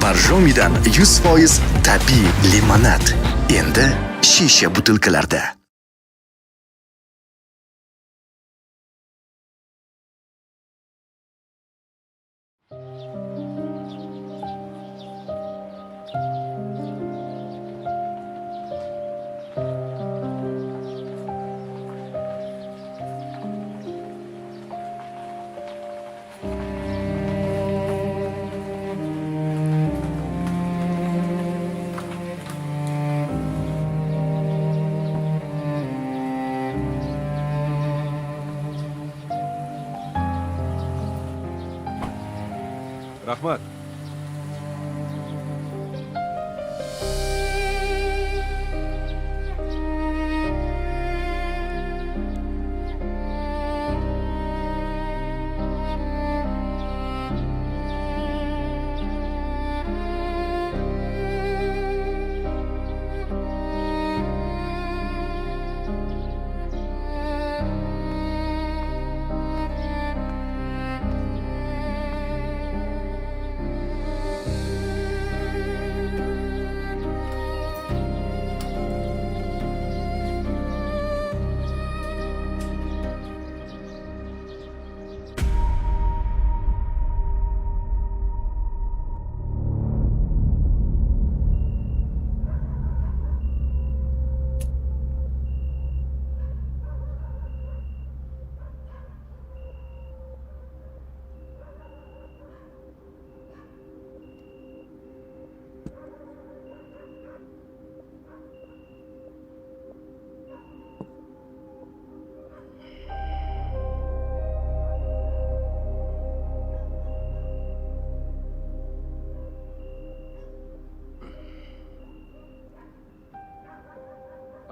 Borjomidan 100% tabiiy limonad. Endi shisha butilkalarda. Rahmat.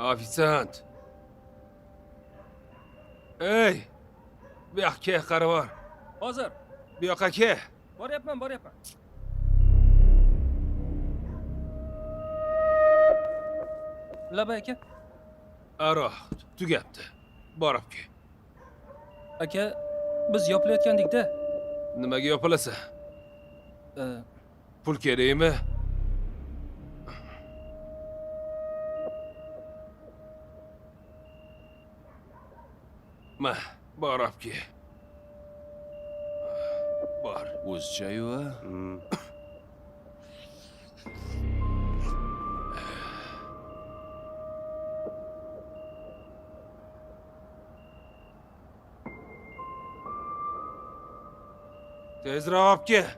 Ofitsiant. Ey! Bu yoqqa kel, qarivor. Hozir. Bu yoqqa kel. Boryapman, boryapman. Labay aka. Aroq tugabdi. Borib kel. Aka, biz yopilayotgandik-da. Nimaga yopilasan? Pul kerakmi? Ma, borib kel. Bor. O'zicha-yu. Tezroq olib kel.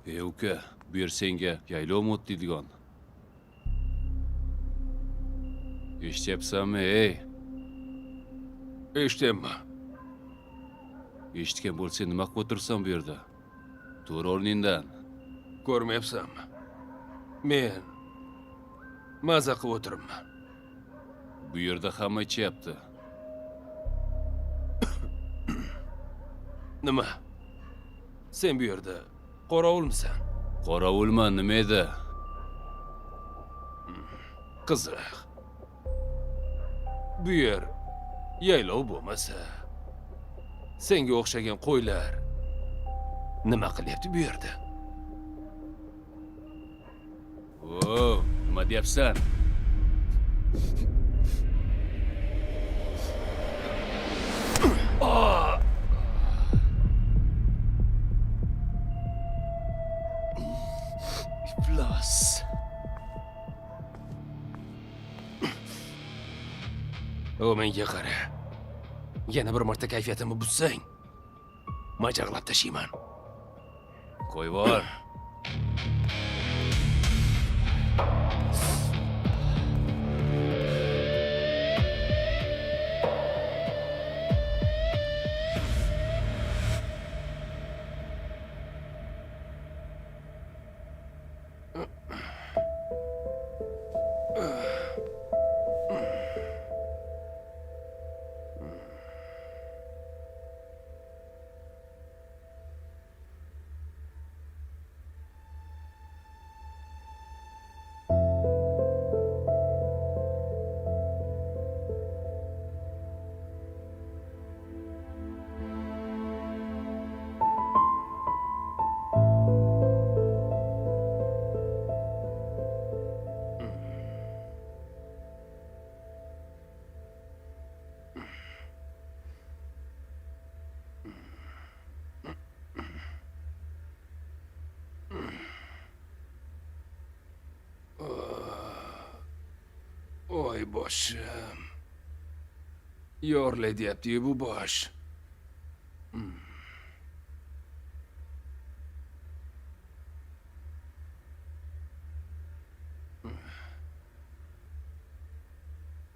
Ey uka, bu yer senga yaylovmi o'tlaydigan? Eshityapsanmi, ey? Eshityapman. Eshitgan bo'lsang nima qilib o'tirsan bu yerda? Tur o'rningdan. Ko'rmayapsanmi? Men maza qilib o'tiribman. Bu yerda hamma ichyapti. Nima? Sen bu yerda qorovulmisan? Qorovulman, nima edi? Qiziq. Bu yer yaylov bo'lmasa, senga o'xshagan qo'ylar nima qilyapti bu yerda? O, nima deyapsan? Iflos. O, menga qara. Yana bir marta kayfiyatimni buzsang, majag'lab tashiyman. Qo'yvor. Voy boshim. Yorilay deyapti-yu bu bosh.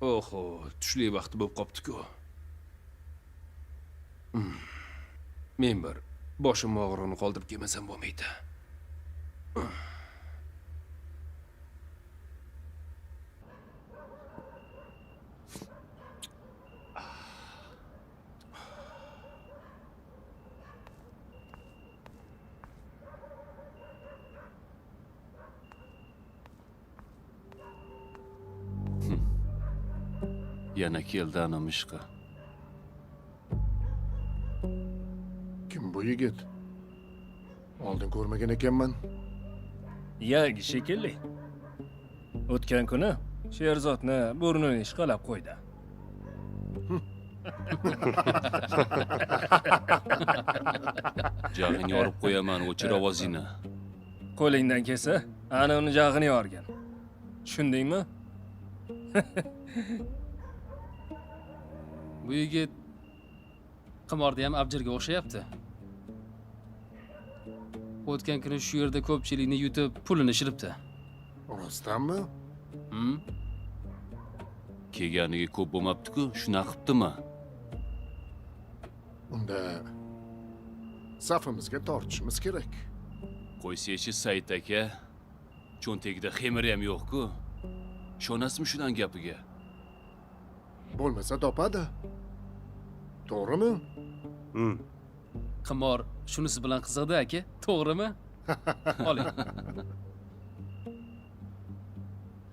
Oho, tushlik vaqti bo'lib qopti-ku. Men bir boshim og'rig'ini qoldirib kelmasam bo'lmaydi. Yana keldi ana mishqa. Kim bu yigit? Oldin ko'rmagan ekanman. Yangi shekilli. O'tgan kuni Sherzodni burnini ishqalab qo'ydi. Jag'ini yorib qo'yaman, o'chir ovozingni. Qo'lingdan kelsa, ana uni jag'ini yorgin. Tushundingmi? Bu yigit qimorda ham abjirga o'xshayapti. O'tgan kuni shu yerda ko'pchilikni yutib, pulini shilibdi. Rostdanmi? Kelganiga ko'p bo'lmabdi-ku, shunaqa qilibdimi? Unda safimizga tortishimiz kerak. Qo'ysangchi Said aka, cho'ntagida xemiri ham yo'q-ku. Ishonasizmi shudan gapiga? Bo'lmasa topadi. To'g'rimi? Qimor shunisi bilan qiziqdi aka, to'g'rimi? Oling.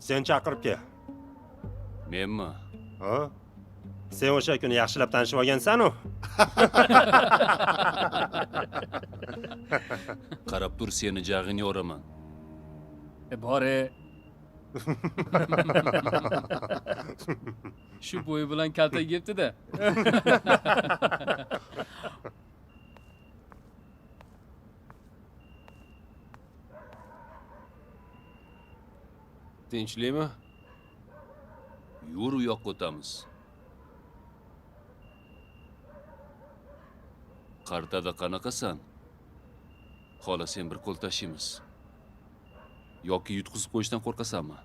Sen chaqirib kel. Menmi? Ha? Sen o'sha kuni yaxshilab tanishib olgansan-u. Qarab tur, seni jag'ini yoraman. Bor. Shu bo'yi bilan kaltak yebdi-da. Tinchlikmi? Yur, u yoqqa o'tamiz. Qartada qanaqasan? Xola, sen bir qo'l tashiymiz. Yoki yutqizib qo'yishdan qo'rqasanmi?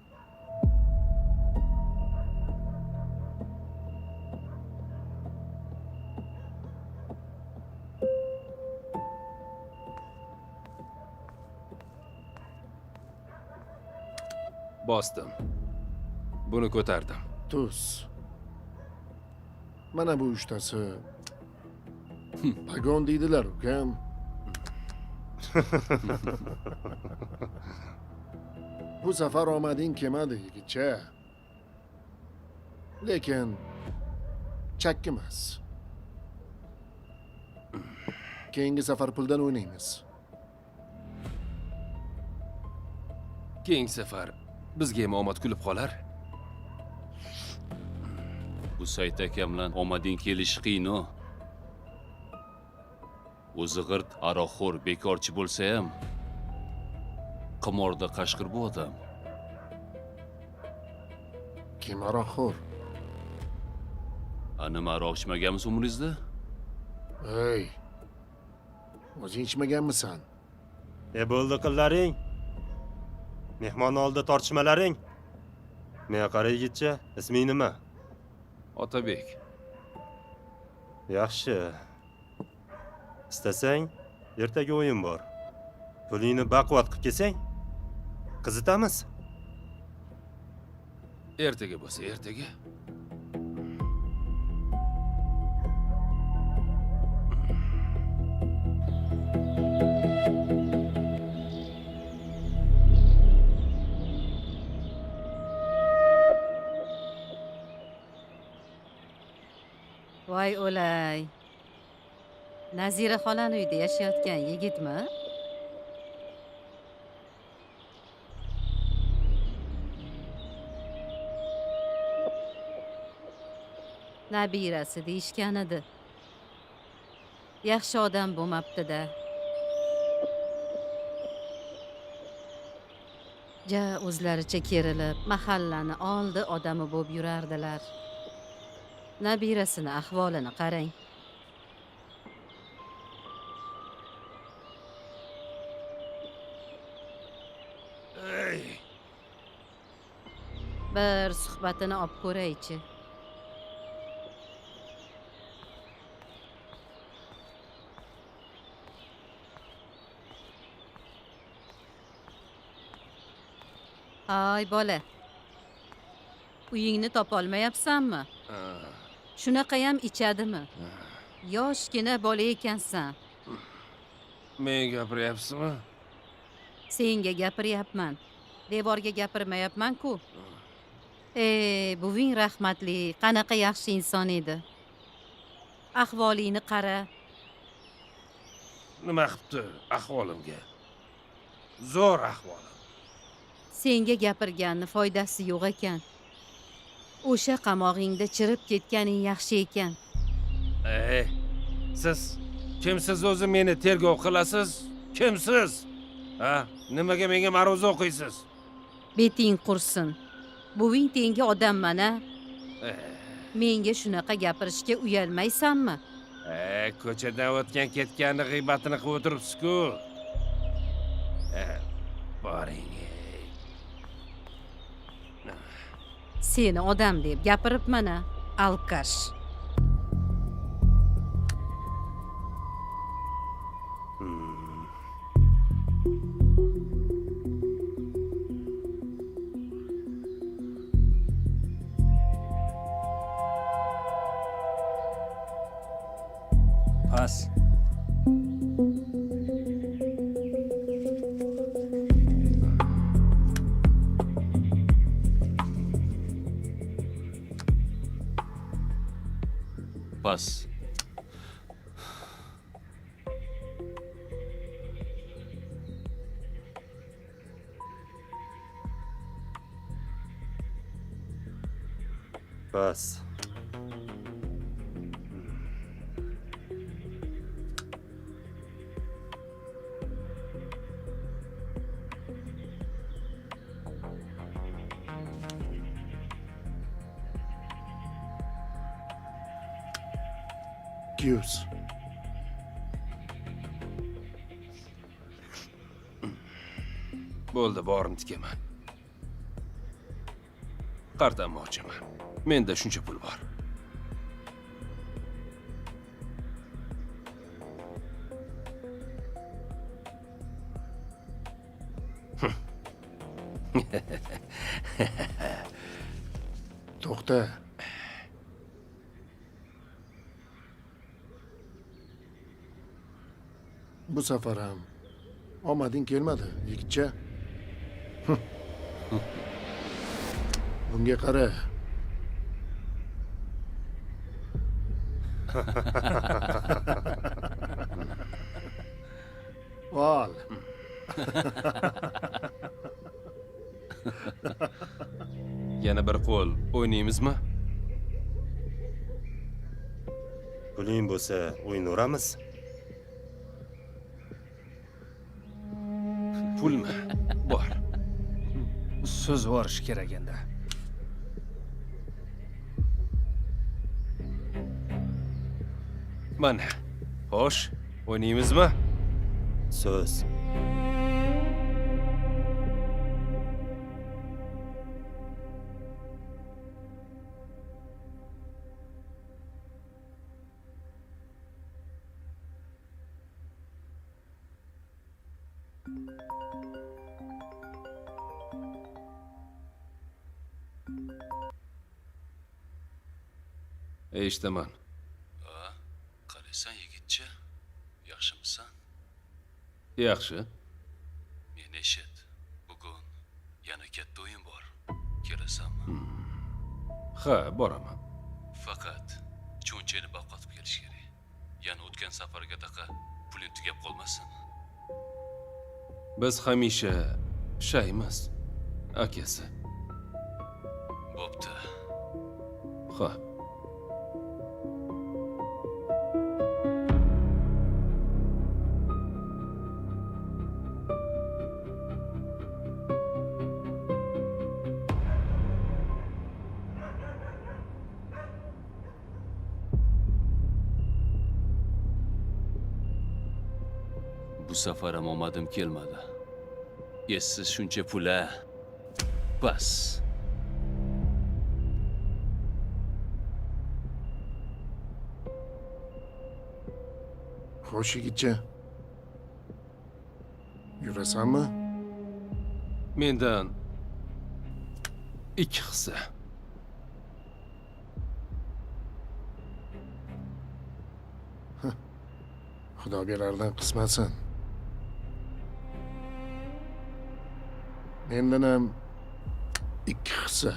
Bosdim. Buni ko'tardim. Tuz. Mana bu uchtasi pagon deydilar, ukam. Bu safar omading kelmadi, yigitcha. Lekin chakki emas. Keyingi safar puldan o'ynaymiz. Keyingi safar bizga ham omad kulib qolar. Bu Said akam bilan omading kelishi qiyin-o. O'zi g'irt, aroqxo'r, bekorchi bo'lsa ham qimorda qashqir bu odam. Kim aroqxo'r? A nima, aroq ichmaganmiz umringizda? Ey, o'zing ichmaganmisan? Bo'ldi qillaring. Mehmon oldida tortishmalaring. Menga qara yigitcha, isming nima? Otabek. Yaxshi. Istasang, ertaga o'yin bor. Pulingni baquvvat qilib kelsang, qizitamiz. Ertaga bo'lsa, ertaga. Voy o'lay. Nazira xolani uyida yashayotgan yigitmi? Nabirasi deyishgan edi. Yaxshi odam bo'lmabdi-da. Ja o'zlaricha kerilib, mahallani oldi odami bo'lib yurardilar. Nabirasini ahvolini qarang. Bir suhbatini olib ko'raychi. Ay bola. Uyingni topolmayapsanmi? Shunaqayam ichadimi? Yoshgina bola ekansan. Menga gapiryapsizmi? Senga gapiryapman. Devorga gapirmayapman-ku. Buving rahmatli, qanaqa yaxshi inson edi. Ahvolingni qara. Nima qilibdi ahvolimga? Zo'r ahvolim. Senga gapirganni foydasi yo'q ekan. O'sha qamog'ingda chirib ketganing yaxshi ekan. Siz kimsiz o'zi meni tergov qilasiz? Kimsiz? Ha, nimaga menga ma'ruza o'qiysiz? Beting qursin. Buving tengi odamman a. Menga shunaqa gapirishga uyalmaysanmi? Ko'chadan o'tgan ketganni g'iybatini qilib o'tiribsiz-ku. Boring. Seni odam deb gapiribman a, alkash. Pas. Pas. Pas. Yuz. Bo'ldi, borim tikaman. Qartamni ochaman. Menda shuncha pul bor. To'xta. Bu safar ham omading kelmadi, yigitcha. Bunga qara. Ol. Yana bir qo'l o'ynaymizmi? Puling bo'lsa o'ynaveramiz. Pulmi? Bor. So'z borish kerak endi. Mana. Xo'sh, o'ynaymizmi? So'z. Eshitaman. Qalaysan yigitcha? Yaxshimisan? Yaxshi. Meni eshit. Bugun yana katta o'yin bor. Kelasanmi? Ha, boraman. Faqat cho'nchakni baqotib kelish kerak. Yana o'tgan safargadaqa puling tugab qolmasin. Biz hamisha shaymiz, akasi. Bo'pti. Ha. Bu safar ham omadim kelmadi. Essiz shuncha pul-a. Bas. Xo'sh yigitcha. Yurasanmi? Mendan 2 hissa. Xudo berardan qismatsin. Mendan ham 2 hissa.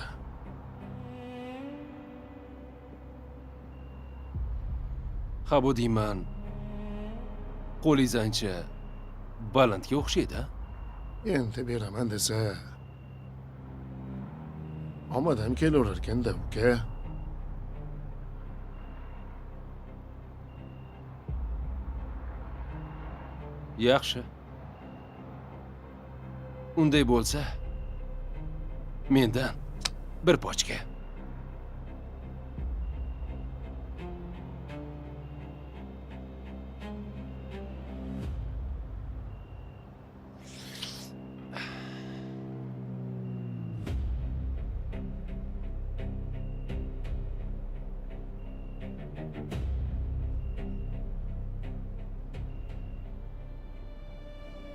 Ha bu deyman. Qo'lingiz ancha balandga o'xshaydi, a? Endi beraman desa, omad ham kelaverar ekanda, uka. Yaxshi. Unday bo'lsa, mendan bir pochka.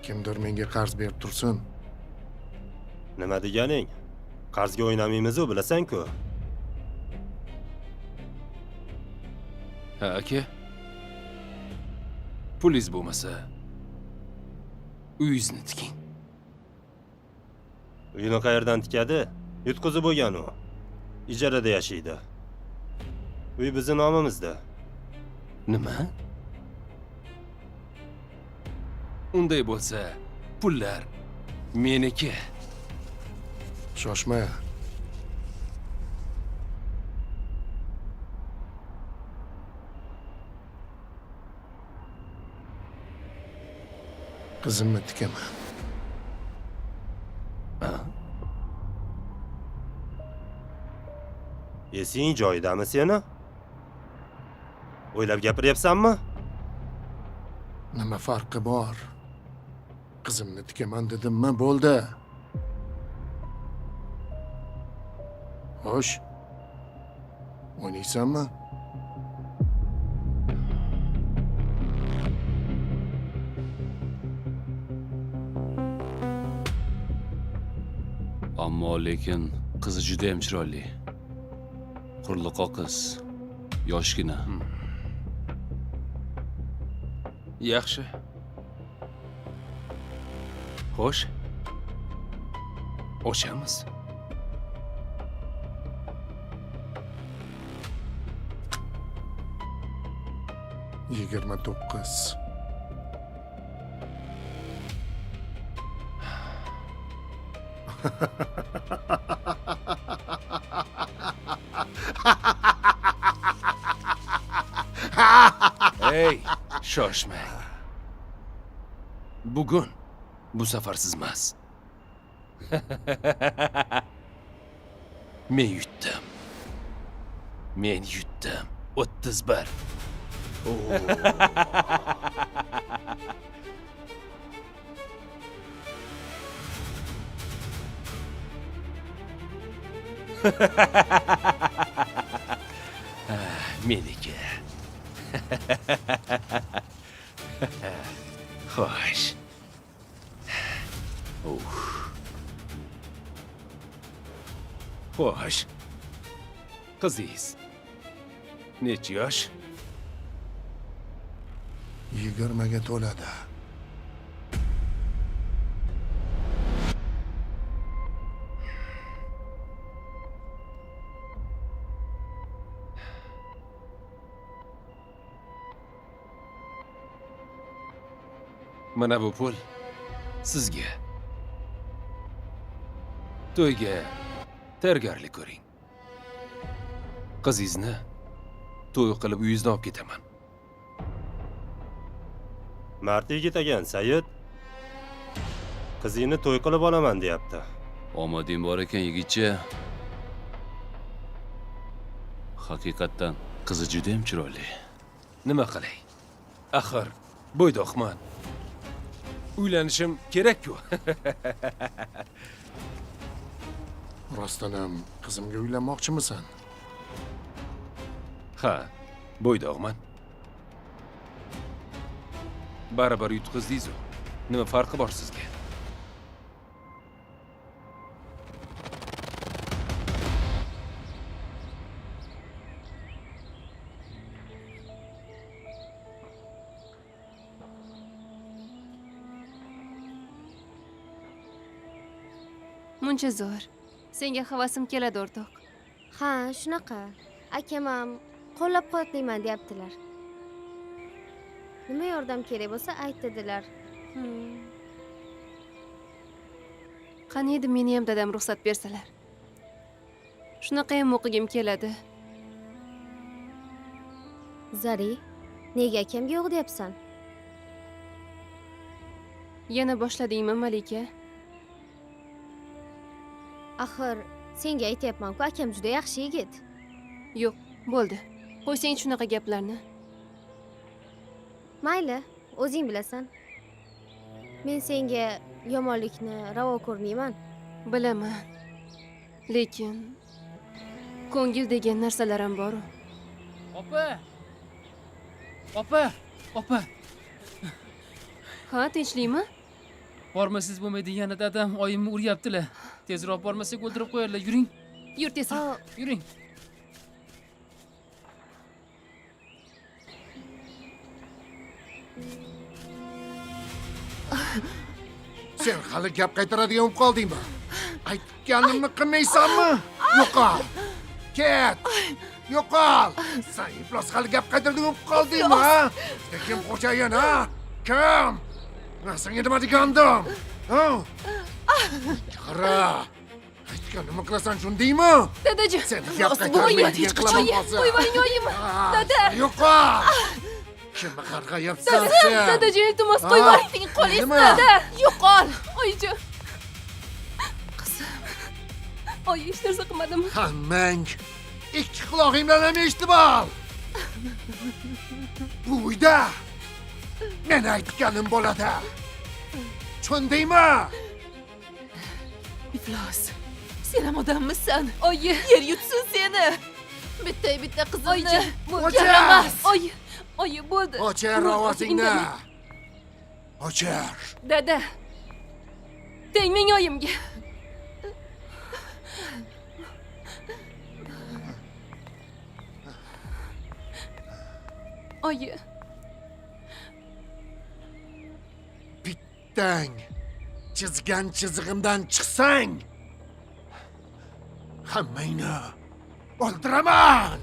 Kimdir menga qarz berib tursin. Nima deganing? Qarzga o'ynamaymiz-u, bilasan-ku. Ha, aka. Pulingiz bo'lmasa, uyingizni tiking. Uyini qayerdan tikadi? Yutqizib bo'lgan u. Ijarada yashaydi. Uy bizi nomimizda. Nima? Unday bo'lsa, pullar meniki. Shoshma. Qizimni tikaman. Esing joyidami seni? O'ylab gapiryapsanmi? Nima farqi bor? Qizimni tikaman dedimmi, bo'ldi. Xo'sh. O'ynaysanmi? Ammo lekin qizi juda ham chiroyli. Qurliqo qiz, yoshgina. Yaxshi. Xo'sh. Ochamiz. 29. Ey, shoshmang. Bugun bu safar siz emas. Men yutdim. Men yutdim. 31. Meniki. Xo'sh. Xo'sh. Qizingiz necha yosh? 20 ga to'ladi. Mana bu pul sizga. To'yga tayyorgarlik ko'ring. Qizingizni to'y qilib uyingizdan olib ketaman. Mard yigit ekan, Sayid. Qizingni to'y qilib olaman deyapti. Omading bor ekan, yigitcha. Haqiqatdan qizi juda ham chiroyli. Nima qilay? Axir bo'ydoqman. Uylanishim kerak-ku. Rostdan ham qizimga uylanmoqchimisan? Ha, bo'ydoqman. Baribir yutqizdingiz-u. Nima farqi bor sizga? Muncha zo'r. Senga havasim keladi, o'rtoq. Ha, shunaqa. Akam ham qo'llab-quvvatlayman deyaptilar. Nima yordam kerak bo'lsa ayt dedilar. Qani edi meni ham dadam ruxsat bersalar. Shunaqa ham o'qigim keladi. Zari, nega akamga yo'q deyapsan? Yana boshladingmi, Malika? Axir senga aytyapman-ku, akam juda yaxshi yigit. Yo'q, bo'ldi. Qo'ysang shunaqa gaplarni. Mayli, o'zing bilasan. Men senga yomonlikni ravo ko'rmayman. Bilaman. Lekin ko'ngil degan narsalar ham bor-u. Opa! Opa! Opa! Ha, tinchlikmi? Bormasangiz bo'lmaydi, yana dadam oyimni uryaptilar. Tezroq bormasak o'ldirib qo'yarlar. Yuring. Yur tezroq. Yuring. Sen hali gap qaytaradigan bo'lib qoldingmi? Aytganimni qilmaysanmi? Yo'qol. Ket. Yo'qol. Sen iflos hali gap qaytaradigan bo'lib qoldingmi, ha? Kim xo'jayin, ha? Kim? Men senga nima degandim? Ha? Qara. Aytganimni qilasan, shundaymi? Dadajon. Sen gap qaytarmaydigan hech qachon. Qo'yvoring oyimni. Dada. Yo'qol. Kimni qarg'ayapsan sen? Dadajon, iltimos qo'yvoring. Qo'lingiz dada. Yo'qol. Oyijon. Qizim. Oyi, hech narsa qilmadim. Hammang ikki qulog'ing bilan ham eshitib ol. Bu uyda men aytganim bo'ladi. Tushundingmi? Iflos. Sen ham odammisan. Oyi, yer yutsin seni. Bitta-bitta qizimni. Yaramas. Oyi, oyi bo'ldi. O'chir ovozingni. O'chir. Dada. Tegmang oyimga. Oyi. Bittang chizgan chizig'imdan chiqsang hammangni o'ldiraman.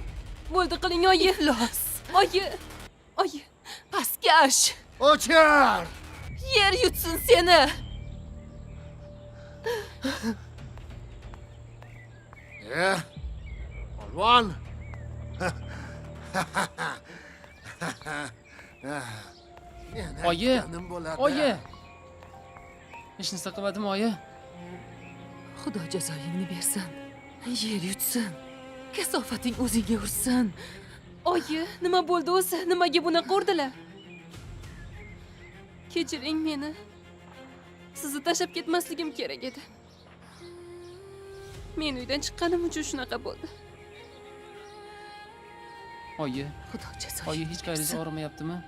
Bo'ldi, qiling oyi. Iflos. Oyi. Oyi. Pastkash. O'chir. Yer yutsin seni. Polvon. Oyi. Oyi. Hech narsa qilmadim, oyi. Xudo jazoingni bersin. Yer yutsin. Kasofating o'zingga ursin. Oyi, nima bo'ldi o'zi? Nimaga bunaqa urdilar? Kechiring meni. Sizni tashlab ketmasligim kerak edi. Men uydan chiqqanim uchun shunaqa bo'ldi. Oyi, Xudo jazoingni. Oyi, hech qayeringiz og'rimayaptimi?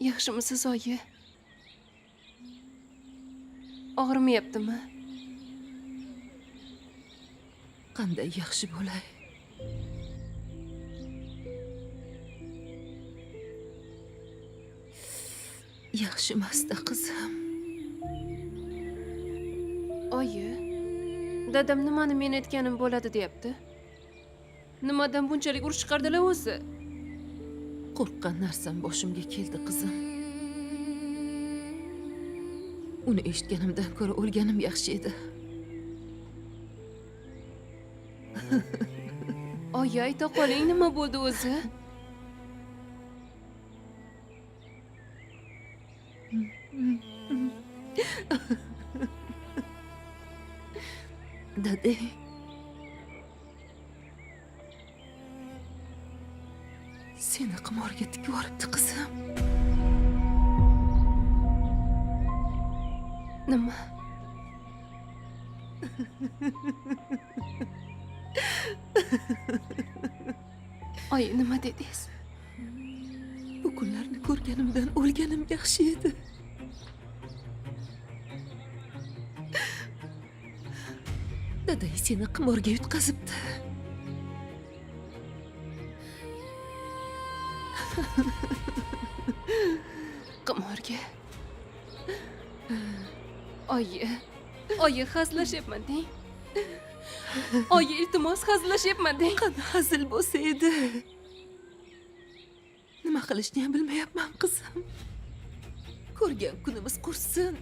Yaxshimisiz, oyi? Og'rimayaptimi? Qanday yaxshi bo'lay. Yaxshi emasda, qizim. Oyi, dadam nimani men aytganim bo'ladi deyapti. Nimadan bunchalik urush chiqardilar o'zi? Qo'rqqan narsam boshimga keldi, qizim. Uni eshitganimdan ko'ra o'lganim yaxshi edi. Oyi, ayta qoling, nima bo'ldi o'zi? Dada, seni qimorga tikib yuboribdi qizim. Nima? Oyi, nima dedingiz? Bu kunlarni ko'rganimdan o'lganim yaxshi edi. Daday seni qimorga yutqazibdi. Qimorga? Oyi, oyi, hazillashyapman deng. Oyi, iltimos, hazillashyapman deng. Qani hazil bo'lsa edi. Nima qilishni ham bilmayapman, qizim. Ko'rgan kunimiz qursin.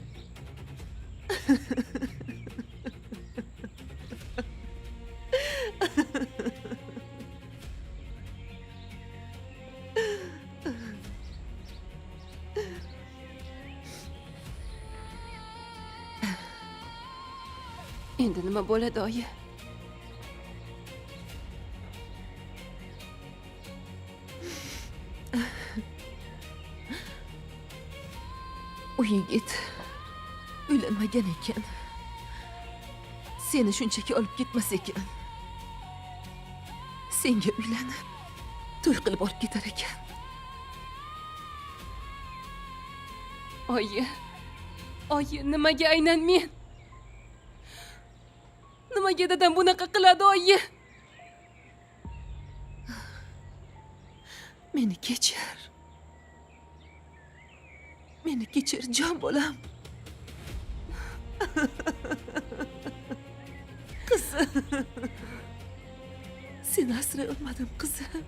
Endi nima bo'ladi, oyi? U yigit uylanmagan ekan. Seni shunchaki olib ketmas ekan. Senga uylanib, to'y qilib olib ketar ekan. Oyi, oyi, nimaga aynan men? Nimaga dadam bunaqa qiladi, oyi? Meni kechir. Meni kechir, jon bolam. Qizim. Seni asray olmadim, qizim.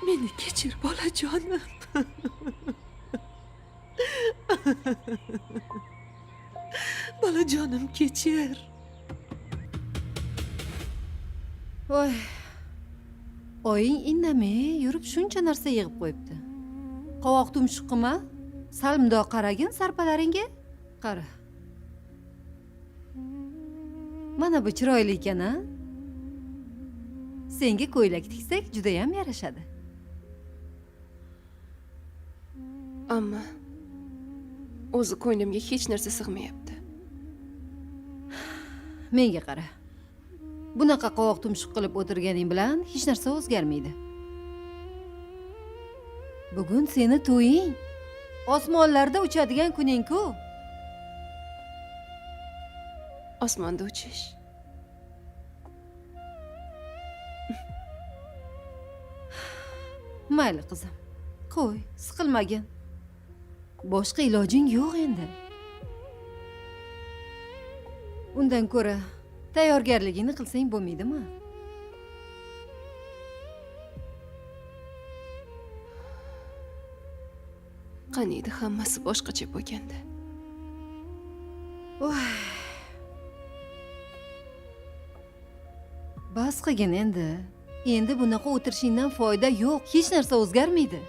Meni kechir, bolajonim. Bolajonim, kechir. Voy. Oying indamay yurib shuncha narsa yig'ib qo'yibdi. Qovoq tumshuq qilma, sal mundoq qaragin sarpalaringga. Qara. Mana bu chiroyli ekan, a? Senga ko'ylak tiksak juda ham yarashadi. Ammo o'zi ko'nglimga hech narsa sig'mayapti. Menga qara. Bunaqa qovoq tumshuq qilib o'tirganing bilan hech narsa o'zgarmaydi. Bugun seni to'ying. Osmonlarda uchadigan kuning-ku. Osmonda uchish. Mayli qizim. Qo'y, siqilmagin. Boshqa ilojing yo'q endi. Undan ko'ra tayyorgarligingni qilsang bo'lmaydimi? Qaniydi hammasi boshqacha bo'lganda. Voy. Bas qilgin endi. Endi bunaqa o'tirishingdan foyda yo'q. Hech narsa o'zgarmaydi.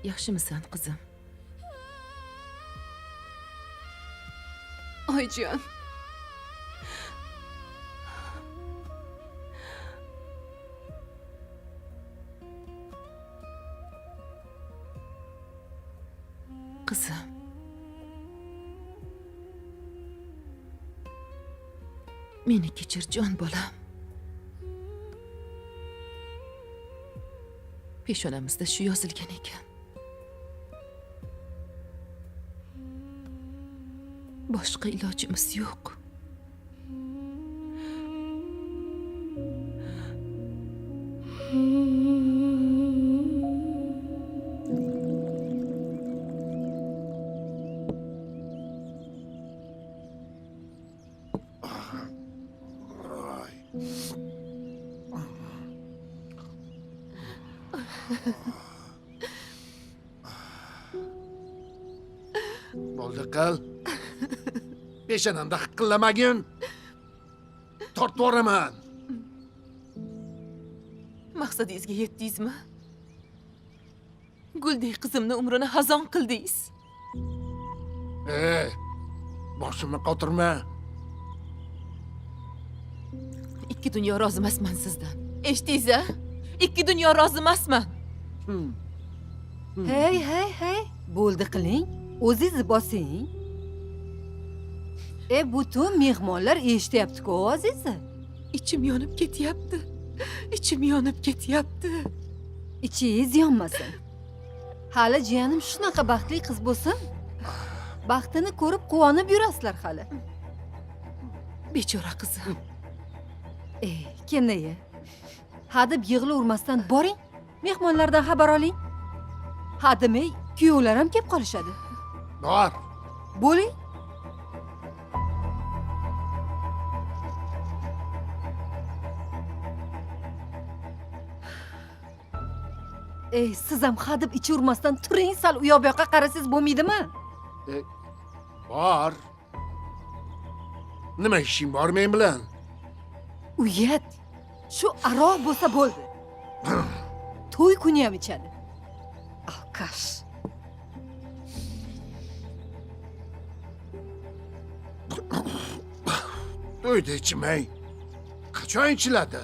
Yaxshimisan, qizim? Oyijon. Qizim. Meni kechir, jon bolam. Peshonamizda shu yozilgan ekan. Boshqa ilojimiz yo'q. Bo'ldi qil. Peshonamda hiqillamagin. Tortib yuboraman. Maqsadingizga yetdingizmi? Guldek qizimni umrini xazon qildingiz. Ey, boshimni qotirma. Ikki dunyo rozi emasman sizdan. Eshitdingiz-a? Ikki dunyo rozi emasman. Hey, hey, hey, bo'ldi qiling. O'zingizni bosing. Butun mehmonlar eshityapti-ku ovozingizni. Ichim yonib ketyapti. Ichim yonib ketyapti. Ichingiz yonmasin. Hali jiyanim shunaqa baxtli qiz bo'lsin. Baxtini ko'rib quvonib yurasizlar hali. Bechora qizim. Kennayi. Hadeb yig'lavermasdan boring, mehmonlardan xabar oling. Hademay kuyovlar ham kelib qolishadi. Bor. Bo'ling. Siz ham hadeb ichavermasdan turing, sal u yoq bu yoqqa qarasangiz bo'lmaydimi? Bor. Nima ishing bor men bilan? Uyat. Shu aroq bo'lsa bo'ldi. To'y kuni ham ichadi. Alkash. To'yda ichmay. Qachon ichiladi?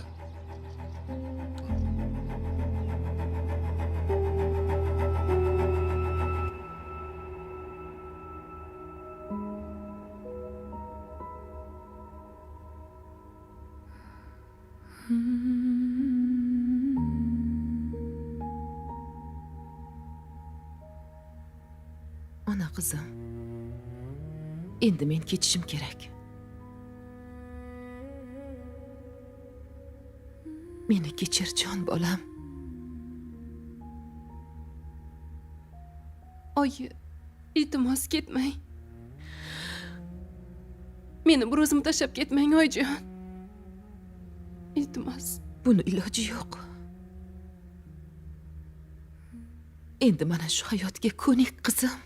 Ona qizim, endi men ketishim kerak. Meni kechir jon bolam. Oyi, iltimos ketmang. Meni bir o'zim tashlab ketmang, oyijon. Iltimos. Buni iloji yo'q. Endi mana shu hayotga ko'nik qizim.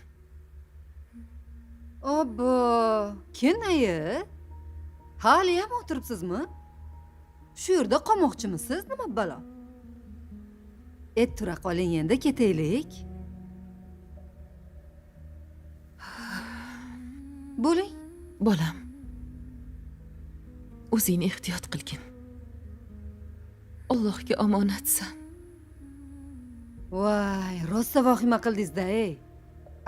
Obbo, kennayi, hali ham o'tiribsizmi? Shu yerda qolmoqchimisiz, nima balo? Tura qoling, endi ketaylik. Bo'ling. Bolam, o'zingni ehtiyot qilgin. Allohga omonatsan. Voy, rosa vahima qildingiz-da, ey.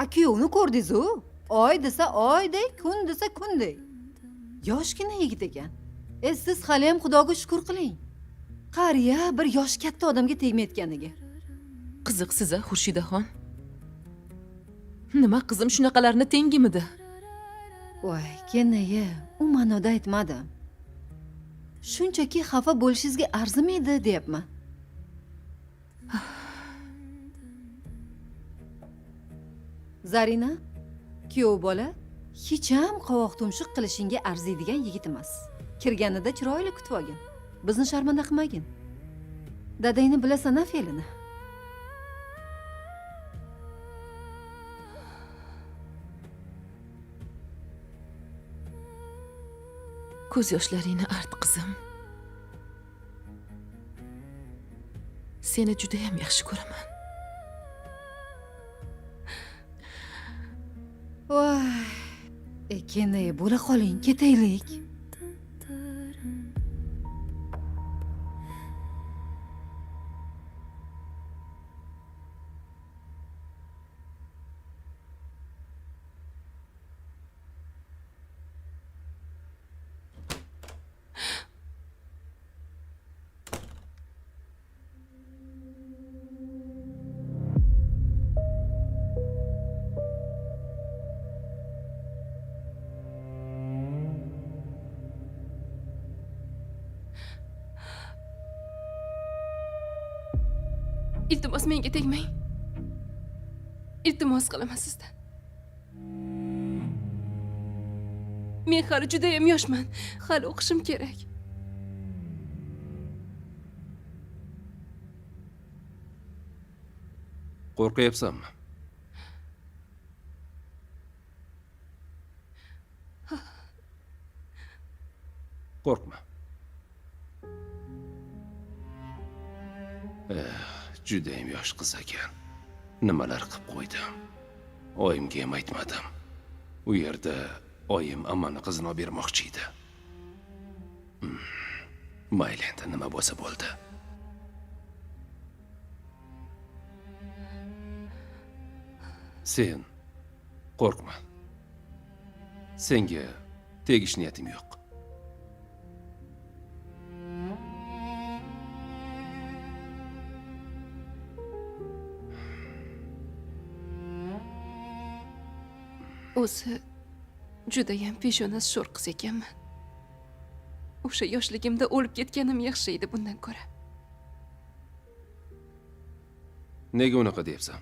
A kuyovni ko'rdingiz-u? Oy desa oyday, kun desa kunday. Yoshgina yigit ekan. Siz hali ham Xudoga shukr qiling. Qariya bir yosh katta odamga tegmayotganiga. Qiziqsiz-a, Xurshidaxon? Nima qizim shunaqalarni tengimidi? Voy, kennayi, u ma'noda aytmadim. Shunchaki xafa bo'lishingizga arzimaydi deyapman. Zarina, kuyov bola hech ham qovoq tumshuq qilishingga arziydigan yigit emas. Kirganida chiroyli kutib olgin. Bizni sharmanda qilmagin. Dadangni bilasan-a fe'lini. Ko'z yoshlaringni art qizim. Seni juda ham yaxshi ko'raman. Voy, kenay, bo'la qoling, ketaylik. Iltimos menga tegmang. Iltimos qilaman sizdan. Men hali juda ham yoshman. Hali o'qishim kerak. Qo'rqyapsanmi? Qo'rqma. Judayam yosh qiz ekan. Nimalar qilib qo'ydim. Oyimga ham aytmadim. U yerda oyim ammani qizini olib bermoqchi edi. Mayli, endi nima bo'lsa bo'ldi. Sen qo'rqma. Senga tegish niyatim yo'q. O'zi judayam peshonasi sho'r qiz ekanman. O'sha yoshligimda o'lib ketganim yaxshi edi bundan ko'ra. Nega unaqa deyapsan?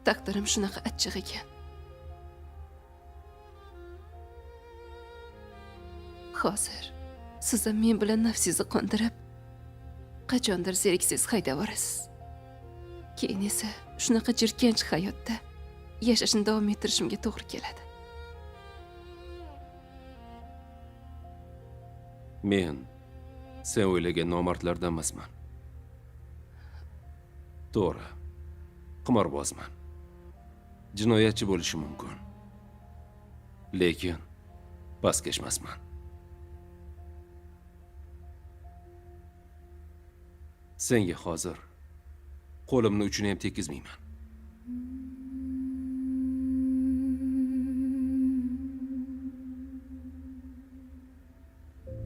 Taqdirim shunaqa achchiq ekan. Hozir siz ham men bilan nafsingizni qondirib, qachondir zeriksiz haydab borasiz. Keyin esa shunaqa jirkanch hayotda yashashni davom ettirishimga to'g'ri keladi. Men sen o'ylagan nomardlardan emasman. To'g'ri, qimorbozman. Jinoyatchi bo'lishim mumkin. Lekin pastkashmasman. Senga hozir qo'limni uchini ham tekizmayman.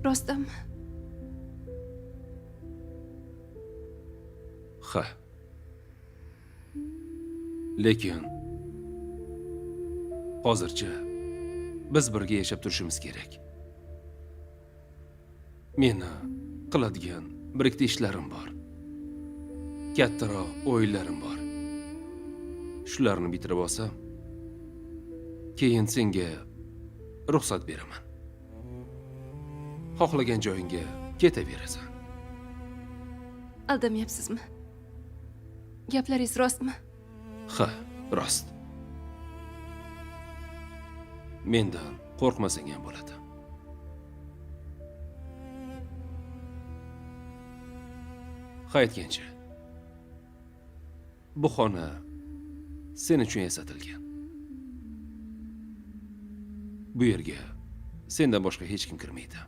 Rostdanmi? Ha. Lekin hozircha biz birga yashab turishimiz kerak. Meni qiladigan bir ikkita ishlarim bor. Kattaroq o'yinlarim bor. Shularni bitirib olsam, keyin senga ruxsat beraman. Xohlagan joyingga ketaverasan. Aldamayapsizmi? Gaplaringiz rostmi? Ha, rost. Mendan qo'rqmasang ham bo'ladi. Ha, aytgancha, bu xona sen uchun yasatilgan. Bu yerga sendan boshqa hech kim kirmaydi.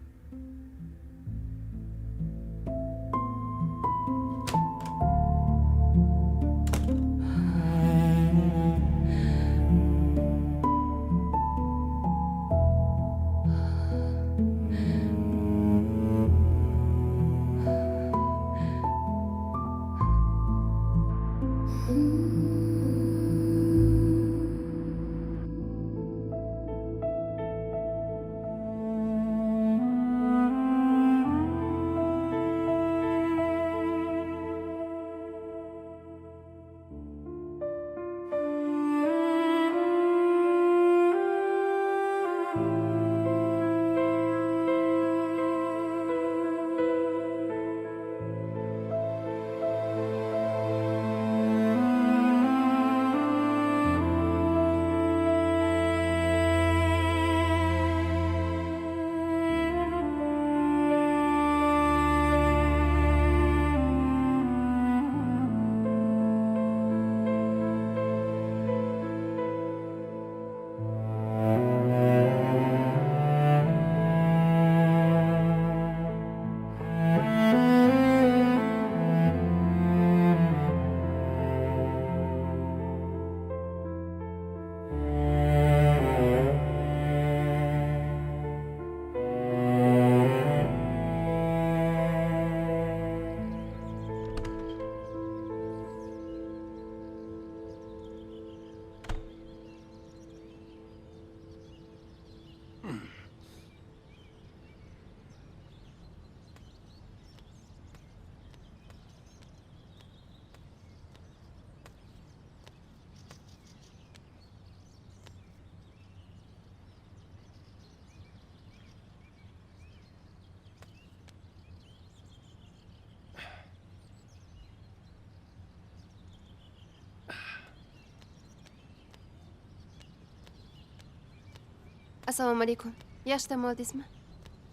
Assalomu alaykum. Yaxshi dam oldingizmi?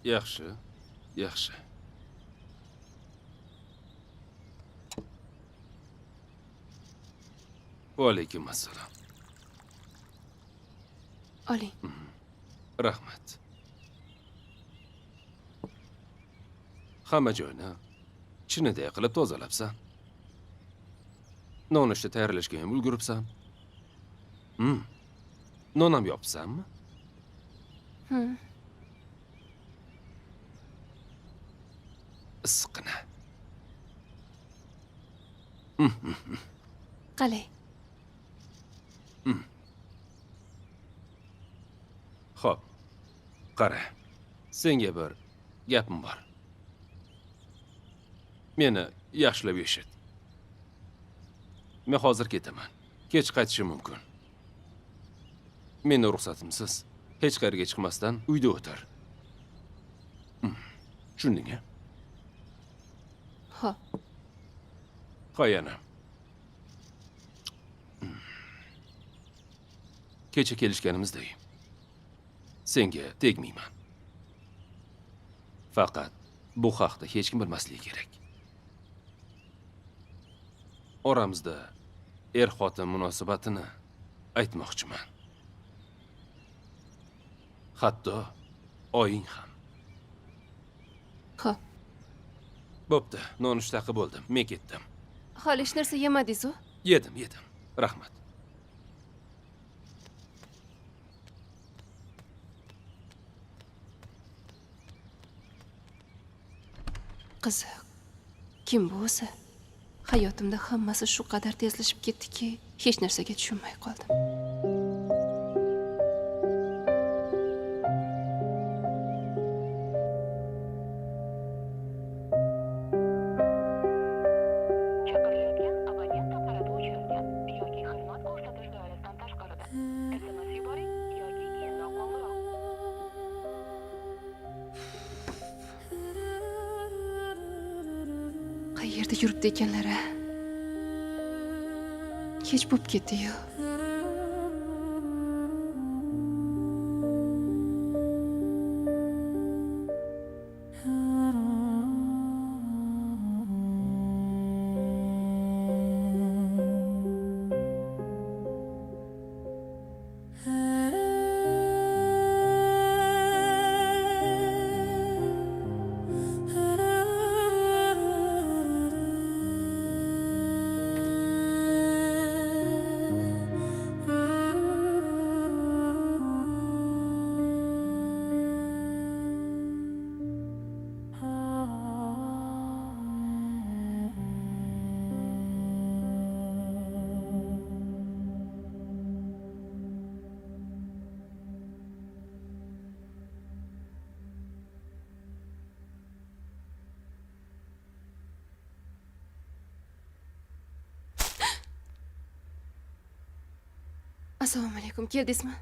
Yaxshi, yaxshi. Va alaykum assalom. Oling. Rahmat. Hamma joyni chiniday qilib tozalabsan. Nonushta tayyorlashga ham ulguribsan. Non ham yopsanmi? Issiqqina. Qalay? Xo'p. Qara. Senga bir gapim bor. Meni yaxshilab eshit. Men hozir ketaman. Kech qaytishim mumkin. Meni ruxsatimsiz hech qayerga chiqmasdan uyda o'tir. Tushundingmi? Xo'p. Qo'yana. Kecha kelishganimizdek senga tegmayman. Faqat bu haqda hech kim bilmasligi kerak. Oramizda er-xotin munosabatini aytmoqchiman. Hatto oying ham. Xo'p. Bo'pti, nonushta qilib bo'ldim. Men ketdim. Hali hech narsa yemadingiz-ku? Yedim, yedim. Rahmat. Qiziq. Kim bu o'zi? Hayotimda hammasi shu qadar tezlashib ketdiki, hech narsaga tushunmay qoldim. Chaqirilgan abonent apparati o'chirilgan yoki xizmat ko'rsatish doirasidan tashqarida. SMS yuboring yoki keyinroq qo'ng'iroq. Qayerda yuribdi ekanlar a? Kech bo'lib ketdi-yu. Assalomu alaykum, keldingizmi?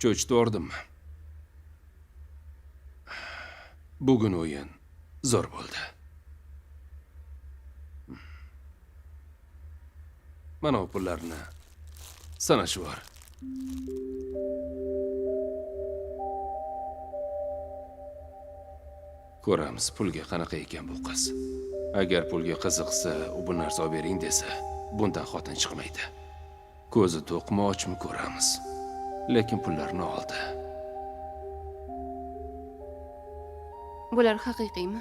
Cho'chitib. Bugun o'yin zo'r bo'ldi. Mana bu pullarni sanashib bor. Ko'ramiz pulga qanaqa ekan bu qiz. Agar pulga qiziqsa, u bu narsa olib bering desa, bundan xotin chiqmaydi. Ko'zi to'qmi, ochmi ko'ramiz. Lekin pullarni oldi. Bular haqiqiymi?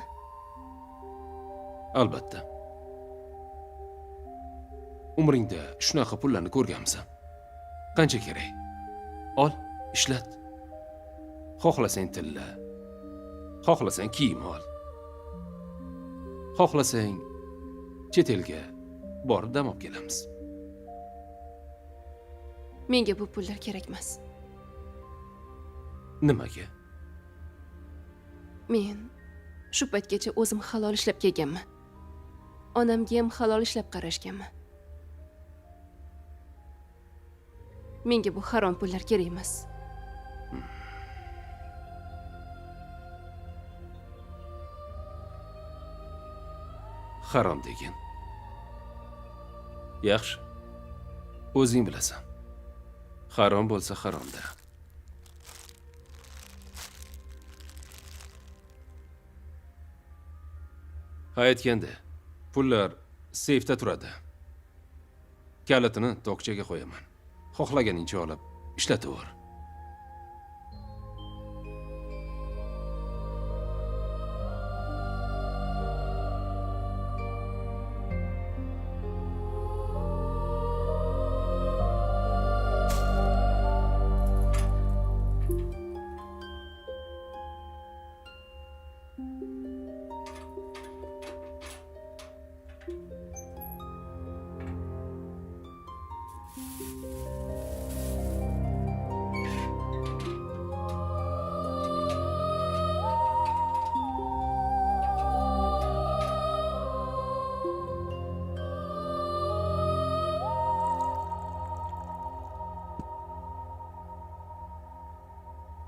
Albatta. Umringda shunaqa pullarni ko'rganmisan? Qancha kerak? Ol, ishlat. Xohlasang tilla, xohlasang kiyim ol. Xohlasang chet elga borib dam olib kelamiz. Menga bu pullar kerak emas. Nimaga? Men shu paytgacha o'zim halol ishlab kelganman. Onamga ham halol ishlab qarashganman. Menga bu harom pullar kerak emas. Harom degin. Yaxshi. O'zing bilasan. Harom bo'lsa haromda. Ha, aytganda, pullar seyfda turadi. Kalitini tokchaga qo'yaman. Xohlaganingcha olib ishlataver.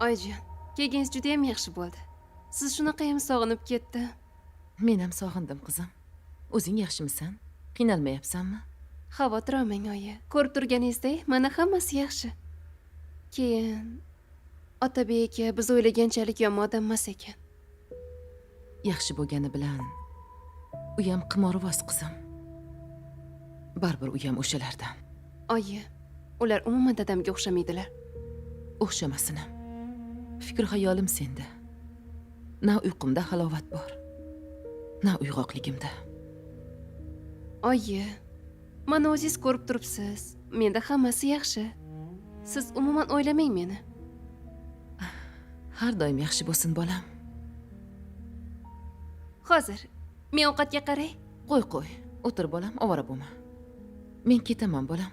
Oyijon, kelganingiz juda ham yaxshi bo'ldi. Siz shunaqa ham sog'inib ketdim. Men ham sog'indim, qizim. O'zing yaxshimisan? Qiynalmayapsanmi? Xavotir olmang, oyi. Ko'rib turganingizdek, mana hammasi yaxshi. Keyin Otabek aka biz o'ylaganchalik yomon odam emas ekan. Yaxshi bo'lgani bilan u ham qimorvoz, qizim. Baribir u ham o'shalardan. Oyi, ular umuman dadamga o'xshamaydilar. O'xshamasin ham. Fikr xayolim senda. Na uyqumda halovat bor, na uyg'oqligimda. Oyi, mana o'zingiz ko'rib turibsiz. Menda hammasi yaxshi. Siz umuman o'ylamang meni. Har doim yaxshi bo'lsin, bolam. Hozir men ovqatga qaray. Qo'y, qo'y. O'tir bolam, ovora bo'lma. Men ketaman bolam.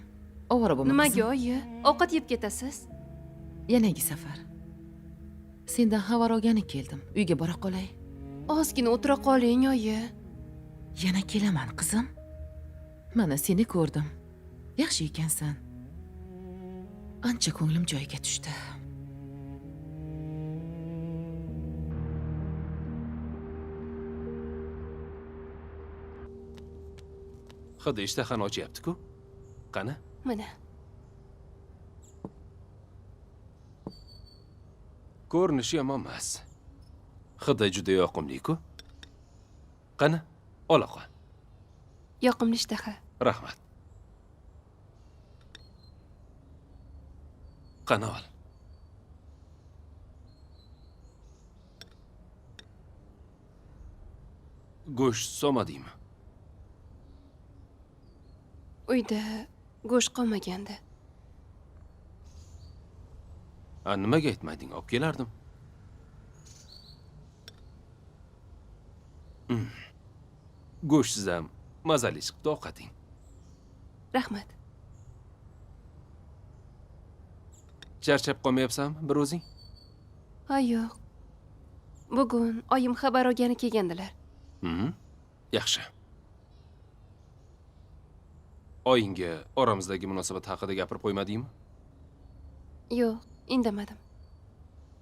Ovora bo'lma. Nimaga oyi? Ovqat yeb ketasiz? Yanagi safar. Sendan xabar olgani keldim. Uyga bora qolay. Ozgina o'tira qoling, oyi. Yana kelaman, qizim. Mana seni ko'rdim. Yaxshi ekansan. Ancha ko'nglim joyiga tushdi. Hidi ishtahani ochyapti-ku. Qani? Mana. Ko'rinishi yomon emas. Hidi juda yoqimli-ku. Qani, ola qol. Yoqimli ishtaha. Rahmat. Qani ol. Go'sht solmadingmi? Uyda go'sht qolmagandi. A, nimaga aytmading? Olib kelardim. Go'shtsiz ham mazali chiqdi ovqating. Rahmat. Charchab qolmayapsanmi bir o'zing? Ha, yo'q. Bugun oyim xabar olgani kelgandilar. Yaxshi. Oyingga oramizdagi munosabat haqida gapirib qo'ymadingmi? Yo'q, indamadim.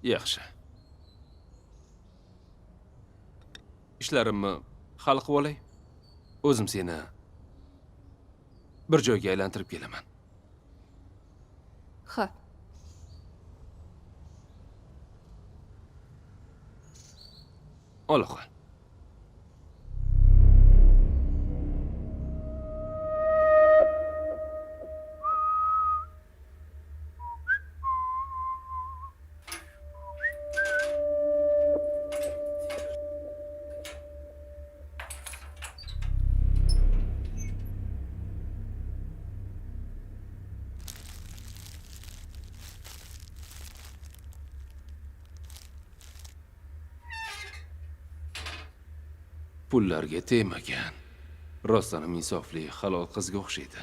Yaxshi. Ishlarimni hal qilib olay. O'zim seni bir joyga aylantirib kelaman. Xo'p. Ola qol. Pullarga tegmagan. Rostdan ham insofli, halol qizga o'xshaydi.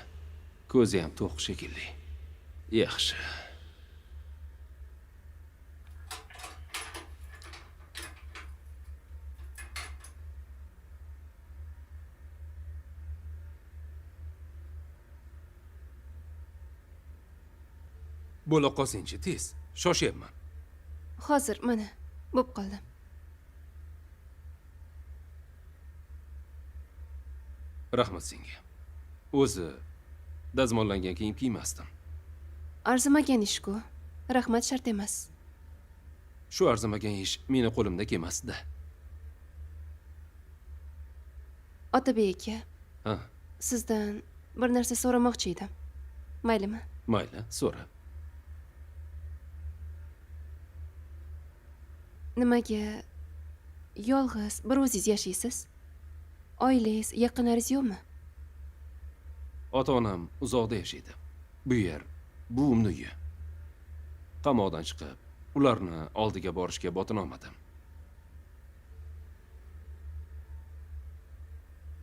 Ko'zi ham to'q shekilli. Yaxshi. Bo'la qolsingchi, tez. Shoshyapman. Hozir mana bo'p qoldim. Rahmat senga. O'zi Dazmollangan kiyim kiymasdim. Arzimagan ish-ku. Rahmat shart emas. Shu arzimagan ish meni qo'limda kelmasdi. Otabek aka. Ha. Sizdan bir narsa so'ramoqchi edim. Maylimi? Mayli, so'ra. Nimaga yolg'iz bir o'zingiz yashaysiz? Oilangiz, yaqinlaringiz yo'qmi? Ota-onam uzoqda yashaydi. Bu yer buvimni uyi. Qamoqdan chiqib, ularni oldiga borishga botinolmadim.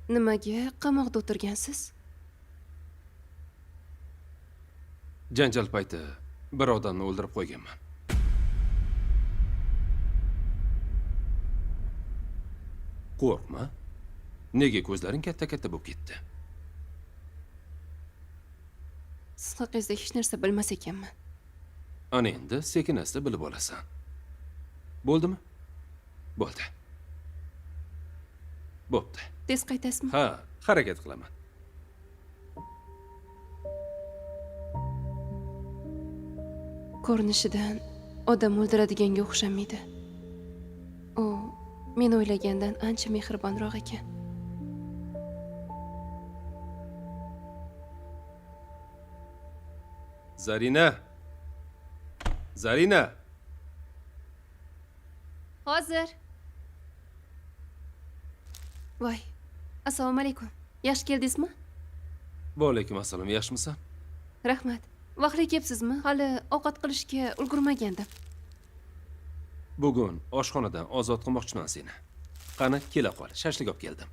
Nimaga qamoqda o'tirgansiz? Janjal payti bir odamni o'ldirib qo'yganman. Qo'rqma. Nega ko'zlaring katta-katta bo'lib ketdi? Siz haqingizda hech narsa bilmas ekanman. Ana endi sekin-asta bilib olasan. Bo'ldimi? Bo'ldi. Bo'pti. Tez qaytasizmi? Ha, harakat qilaman. Ko'rinishidan odam o'ldiradiganga o'xshamaydi. U men o'ylagandan ancha mehribonroq ekan. Zarina. Zarina. Hozir. Voy. Assalomu alaykum. Yaxshi keldingizmi? Va alaykum assalom. Yaxshimisan? Rahmat. Vaqtli kelibsizmi? Hali ovqat qilishga ulgurmagandim. Bugun oshxonadan ozod qilmoqchiman seni. Qani, kela qol. Shashlik olib keldim.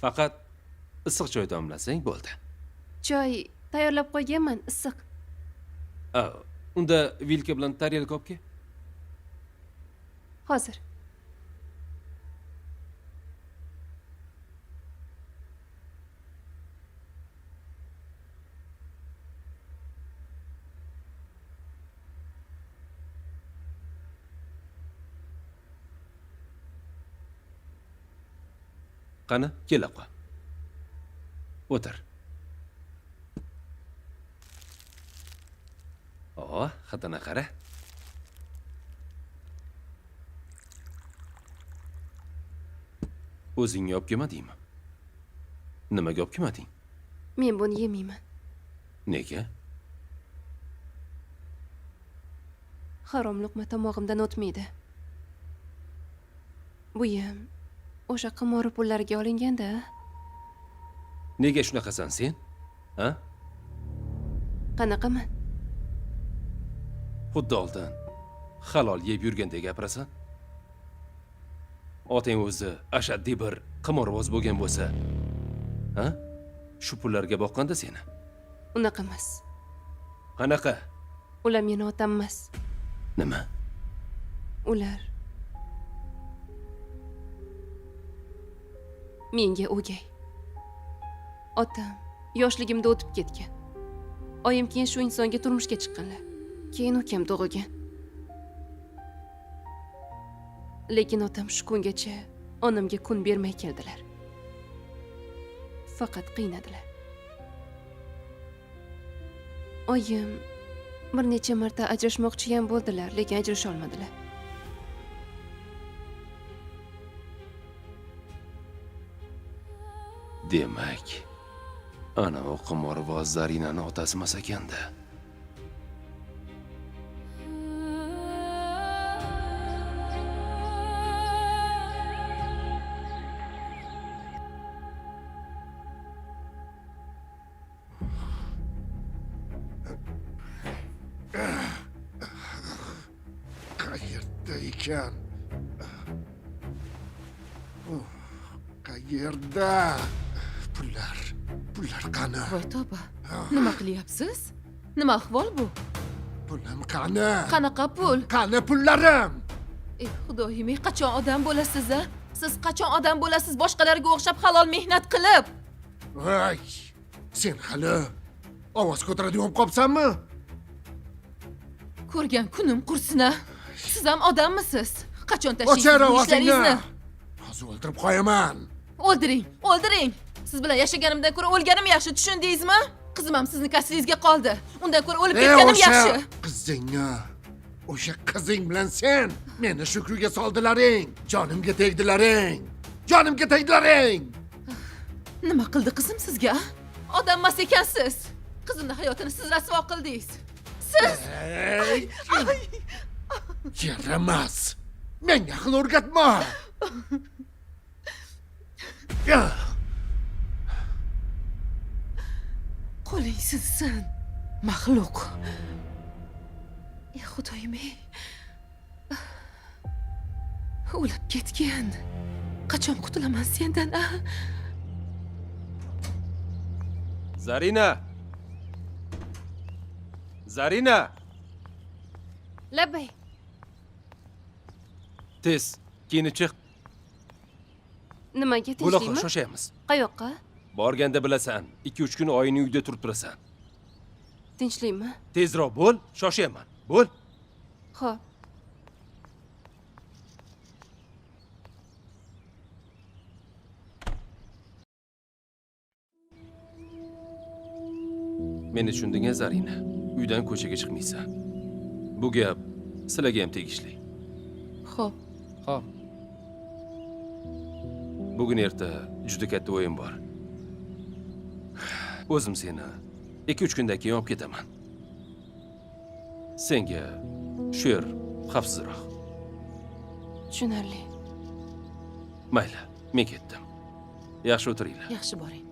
Faqat issiq choy damlasang bo'ldi. Choy tayyorlab qo'yganman, issiq. Unda vilka bilan tarelka olib kel. Hozir. Qani, kela qol. O'tir. Oh, xatini qara. O'zingga olib kelmadingmi? Nimaga olib kelmading? Men buni yemayman. Nega? Harom luqma tomog'imdan o'tmaydi. Buyam o'sha qimori pullariga olinganda. Nega shunaqasan sen? Ha? Qanaqaman? Xuddi oldin halol yeb yurgandek gapirasan. Otang o'zi ashaddiy bir qimorboz bo'lgan bo'lsa, ha? Shu pullarga boqqanda seni. Unaqa emas. Qanaqa? Ular meni otam emas. Nima? Ular menga o'gay. Otam yoshligimda o'tib ketgan. Oyim keyin shu insonga turmushga chiqqanlar. Keyin ukam tug'ilgan. Lekin otam shu kungacha onamga kun bermay keldilar. Faqat qiynadilar. Oyim bir necha marta ajrashmoqchi ham bo'ldilar, lekin ajrasha olmadilar. Demak, ana u qimorboz Zarinani otasi emas ekanda. Qayerda ekan? Qayerda? Pullar, pullar qani? Voy tavba. Nima qilyapsiz? Nima ahvol bu? Pulim qani? Qanaqa pul? Qani pullarim? Ey Xudoyim, qachon odam bo'lasiz a? Siz qachon odam bo'lasiz boshqalarga o'xshab halol mehnat qilib? Voy, sen hali ovoz ko'taradigan bo'lib qolibsanmi? Ko'rgan kunim qursin-a. Siz ham odammisiz? Qachon tashlaysiz O'chir bu ovozingni. ishlaringizni? Hozir o'ldirib qo'yaman. O'ldiring, o'ldiring. Siz bilan yashaganimdan ko'ra o'lganim yaxshi, tushundingizmi? Qizim ham sizni kasringizga qoldi. Undan ko'ra o'lib ketganim yaxshi. Qizingni, o'sha qizing bilan sen meni shukriga soldilaring, jonimga tegdilaring. Jonimga tegdilaring. Nima qildi qizim sizga? Odam emas ekansiz. Qizimni hayotini siz rasvo qildingiz. Siz Yaramas. Menga aql o'rgatma. Qo'ling sinsin, maxluq. Ey Xudoyim, ey. O'lib ketgan. Qachon qutulaman sendan, a? Zarina! Zarina! Labbay. Tez, kiyinib chiq. Nimaga Bo'la tinchlikmi? qol, shoshaymiz. Qayoqqa? Borganda bilasan, 2-3 kun oyingning uyida turib turasan. Tinchlikmi? Tezroq bo'l, shoshyapman. Bo'l. Xo'p. Meni tushunding-a, Zarina? Uydan ko'chaga chiqmaysan. Bu gap sizlarga ham tegishli. Xo'p. Xo'p. Bugun erta juda katta o'yin bor. O'zim seni 2-3 kundan keyin olib ketaman. Senga shu yer xavfsizroq. Tushunarli. Mayli, men ketdim. Yaxshi o'tiringlar. Yaxshi boring.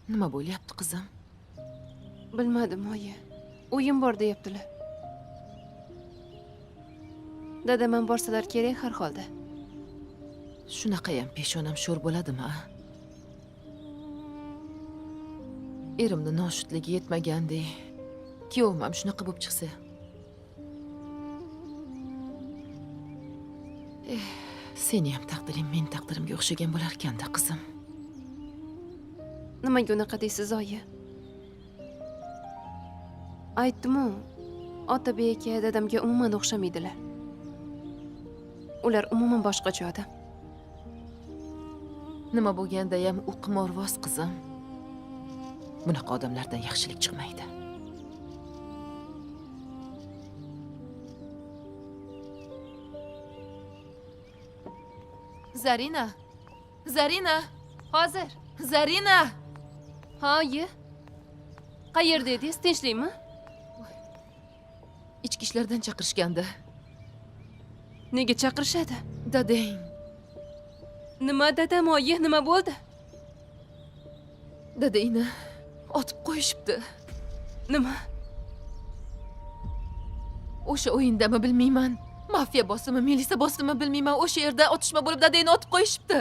Nima bo'lyapti, qizim? Bilmadim, oyi. O'yin bor deyaptilar. Dadam ham borsalar kerak har holda. Shunaqa ham peshonam sho'r bo'ladimi, a? Erimni noshutligi yetmagandek, kuyovim ham shunaqa bo'lib chiqsa. Seni ham taqdiring men taqdirimga o'xshagan bo'larkan-da, qizim. Nimaga unaqa deysiz, oyi? Aytdim-u, Otabek aka dadamga umuman o'xshamaydilar. Ular umuman boshqacha odam. Nima bo'lganda ham u qimorvoz, qizim. Bunaqa odamlardan yaxshilik chiqmaydi. Zarina! Zarina! Hozir. Zarina! Ha, oyi. Qayerda edingiz? Tinchlikmi? Ichki ishlardan chaqirishgandi. Nega chaqirishadi? Dadang. Nima dadam, oyi, nima bo'ldi? Dadangni otib qo'yishibdi. Nima? O'sha o'yindami bilmayman. Mafiya bosimi, milisa bosimi bilmayman. O'sha yerda otishma bo'lib dadangni otib qo'yishibdi.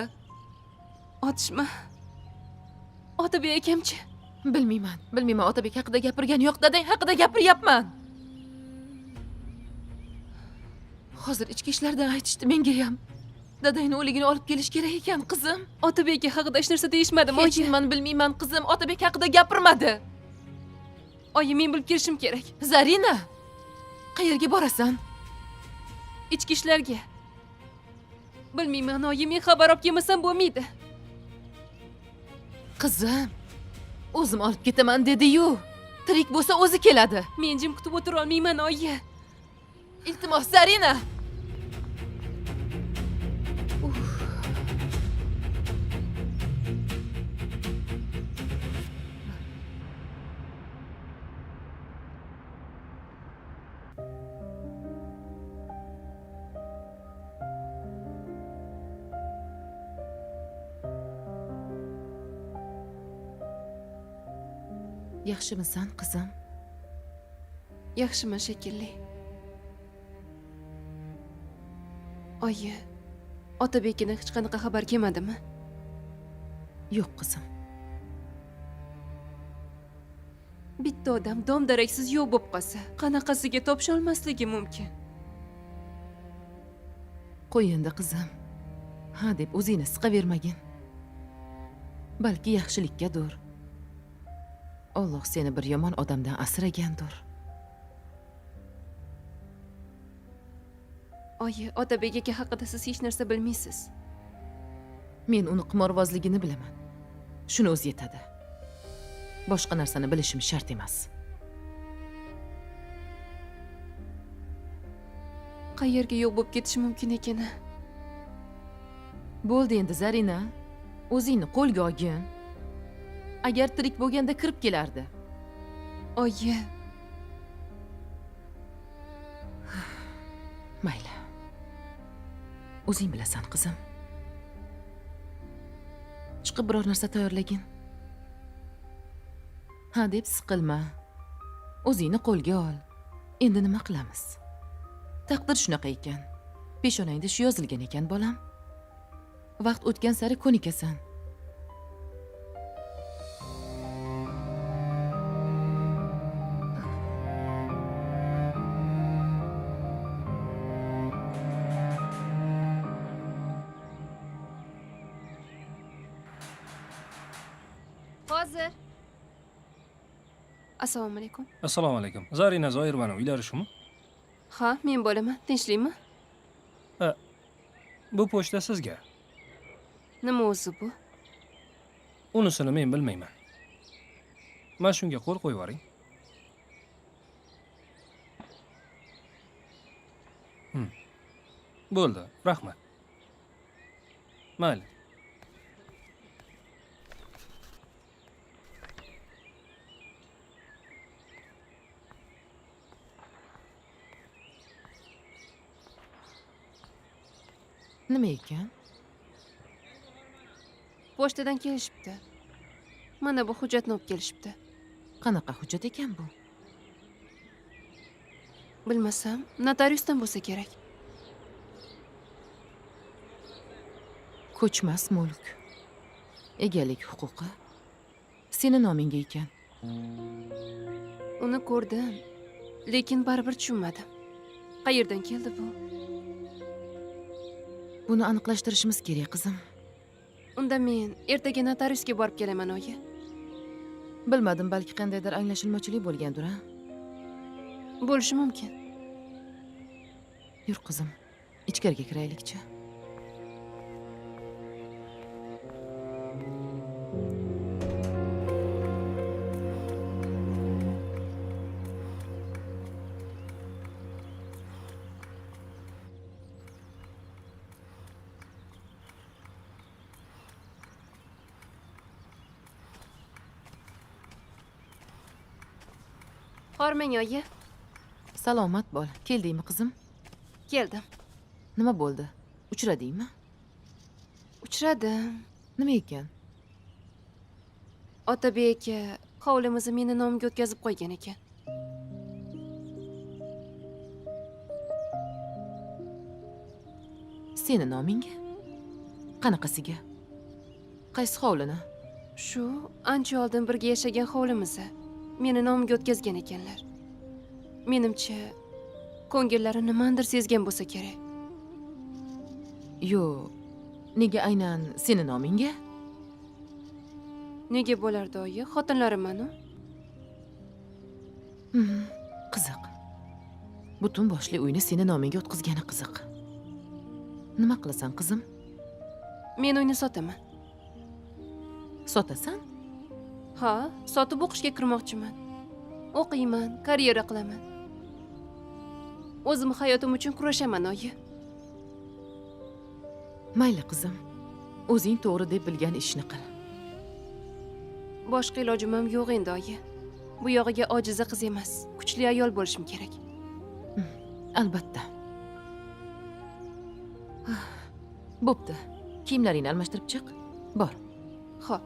Otishma? Otabek akamchi? Bilmayman, bilmayman. Otabek haqida gapirgan yo'q, dadang haqida gapiryapman. Hozir ichki ishlardan aytishdi menga ham. Dadangni o'ligini olib kelish kerak ekan, qizim. Otabek haqida hech narsa deyishmadimi, oyi? Hech nimani bilmayman, qizim. Otabek haqida gapirmadi. Oyi, men bilib kelishim kerak. Zarina, qayerga borasan? Ichki ishlarga. Bilmayman, oyi, men xabar olib kelmasam bo'lmaydi. Qizim, o'zim olib ketaman dedi-yu. Tirik bo'lsa o'zi keladi. Men jim kutib o'tira olmayman, oyi. Iltimos, Zarina. Yaxshimisan, qizim? Yaxshiman shekilli. Oyi, Otabekdan hech qanaqa xabar kelmadimi? Yo'q, qizim. Bitta odam dom-daraksiz yo'q bo'lib qolsa, qanaqasiga topisha olmasligi mumkin? Qo'y endi, qizim. Ha deb o'zingni siqavermagin. Balki yaxshilikkadir. Alloh seni bir yomon odamdan asragandir. Oyi, Otabek aka haqida siz hech narsa bilmaysiz. Men uni qimorbozligini bilaman. Shuni o'zi yetadi. Boshqa narsani bilishim shart emas. Qayerga yo'q bo'lib ketishi mumkin ekan? Bo'ldi endi Zarina. O'zingni qo'lga olgin. Agar tirik bo'lganda kirib kelardi. Oyi. Mayli. O'zing bilasan, qizim. Chiqib biror narsa tayyorlagin. Ha deb siqilma. O'zingni qo'lga ol. Endi nima qilamiz? Taqdir shunaqa ekan. Peshonangda shu yozilgan ekan, bolam. Vaqt o'tgan sari ko'nikasan. Hozir. Assalomu alaykum. Assalomu alaykum. Zarina Zoirovani uylari shumi? Ha, men bo'laman. Tinchlikmi? Ha. Bu pochta sizga. Nima o'zi bu? Unisini men bilmayman. Mana shunga qo'l qo'yib yuboring. Bo'ldi, rahmat. Mayli. Nima ekan? Pochtadan kelishibdi. Mana bu hujjatni olib kelishibdi. Qanaqa hujjat ekan bu? Bilmasam, notariusdan bo'lsa kerak. Ko'chmas mulk. Egalik huquqi seni nomingga ekan. Uni ko'rdim, lekin baribir tushunmadim. Qayerdan keldi bu? Buni aniqlashtirishimiz kerak, qizim. Unda men ertaga notariusga borib kelaman, oyi. Bilmadim, balki qandaydir anglashilmovchilik bo'lgandir, a? Bo'lishi mumkin. Yur, qizim, ichkariga kiraylikchi. Hormang, oyi. Salomat bo'l. Keldingmi, qizim? Keldim. Nima bo'ldi? Uchradingmi? Uchradim. Nima ekan? Otabek aka hovlimizni meni nomimga o'tkazib qo'ygan ekan. Seni nomingga? Qanaqasiga? Qaysi hovlini? Shu ancha oldin birga yashagan hovlimizni. Meni nomimga o'tkazgan ekanlar. Menimcha, ko'ngillari nimandir sezgan bo'lsa kerak. Yo'q, nega aynan seni nomingga? Nega bo'lardi, oyi? Xotinlarim-ku. Qiziq. Butun boshli uyni seni nomingga o'tkazgani qiziq. Nima qilasan, qizim? Men uyni sotaman. Sotasan? Ha, sotib o'qishga kirmoqchiman. O'qiyman, karyera qilaman. O'zim hayotim uchun kurashaman, oyi. Mayli, qizim. O'zing to'g'ri deb bilgan ishni qil. Boshqa ilojim ham yo'q endi, oyi. Bu yog'iga ojiza qiz emas, kuchli ayol bo'lishim kerak. Albatta. Bo'pti. Kiyimlaringni almashtirib chiq. Bor. Xo'p.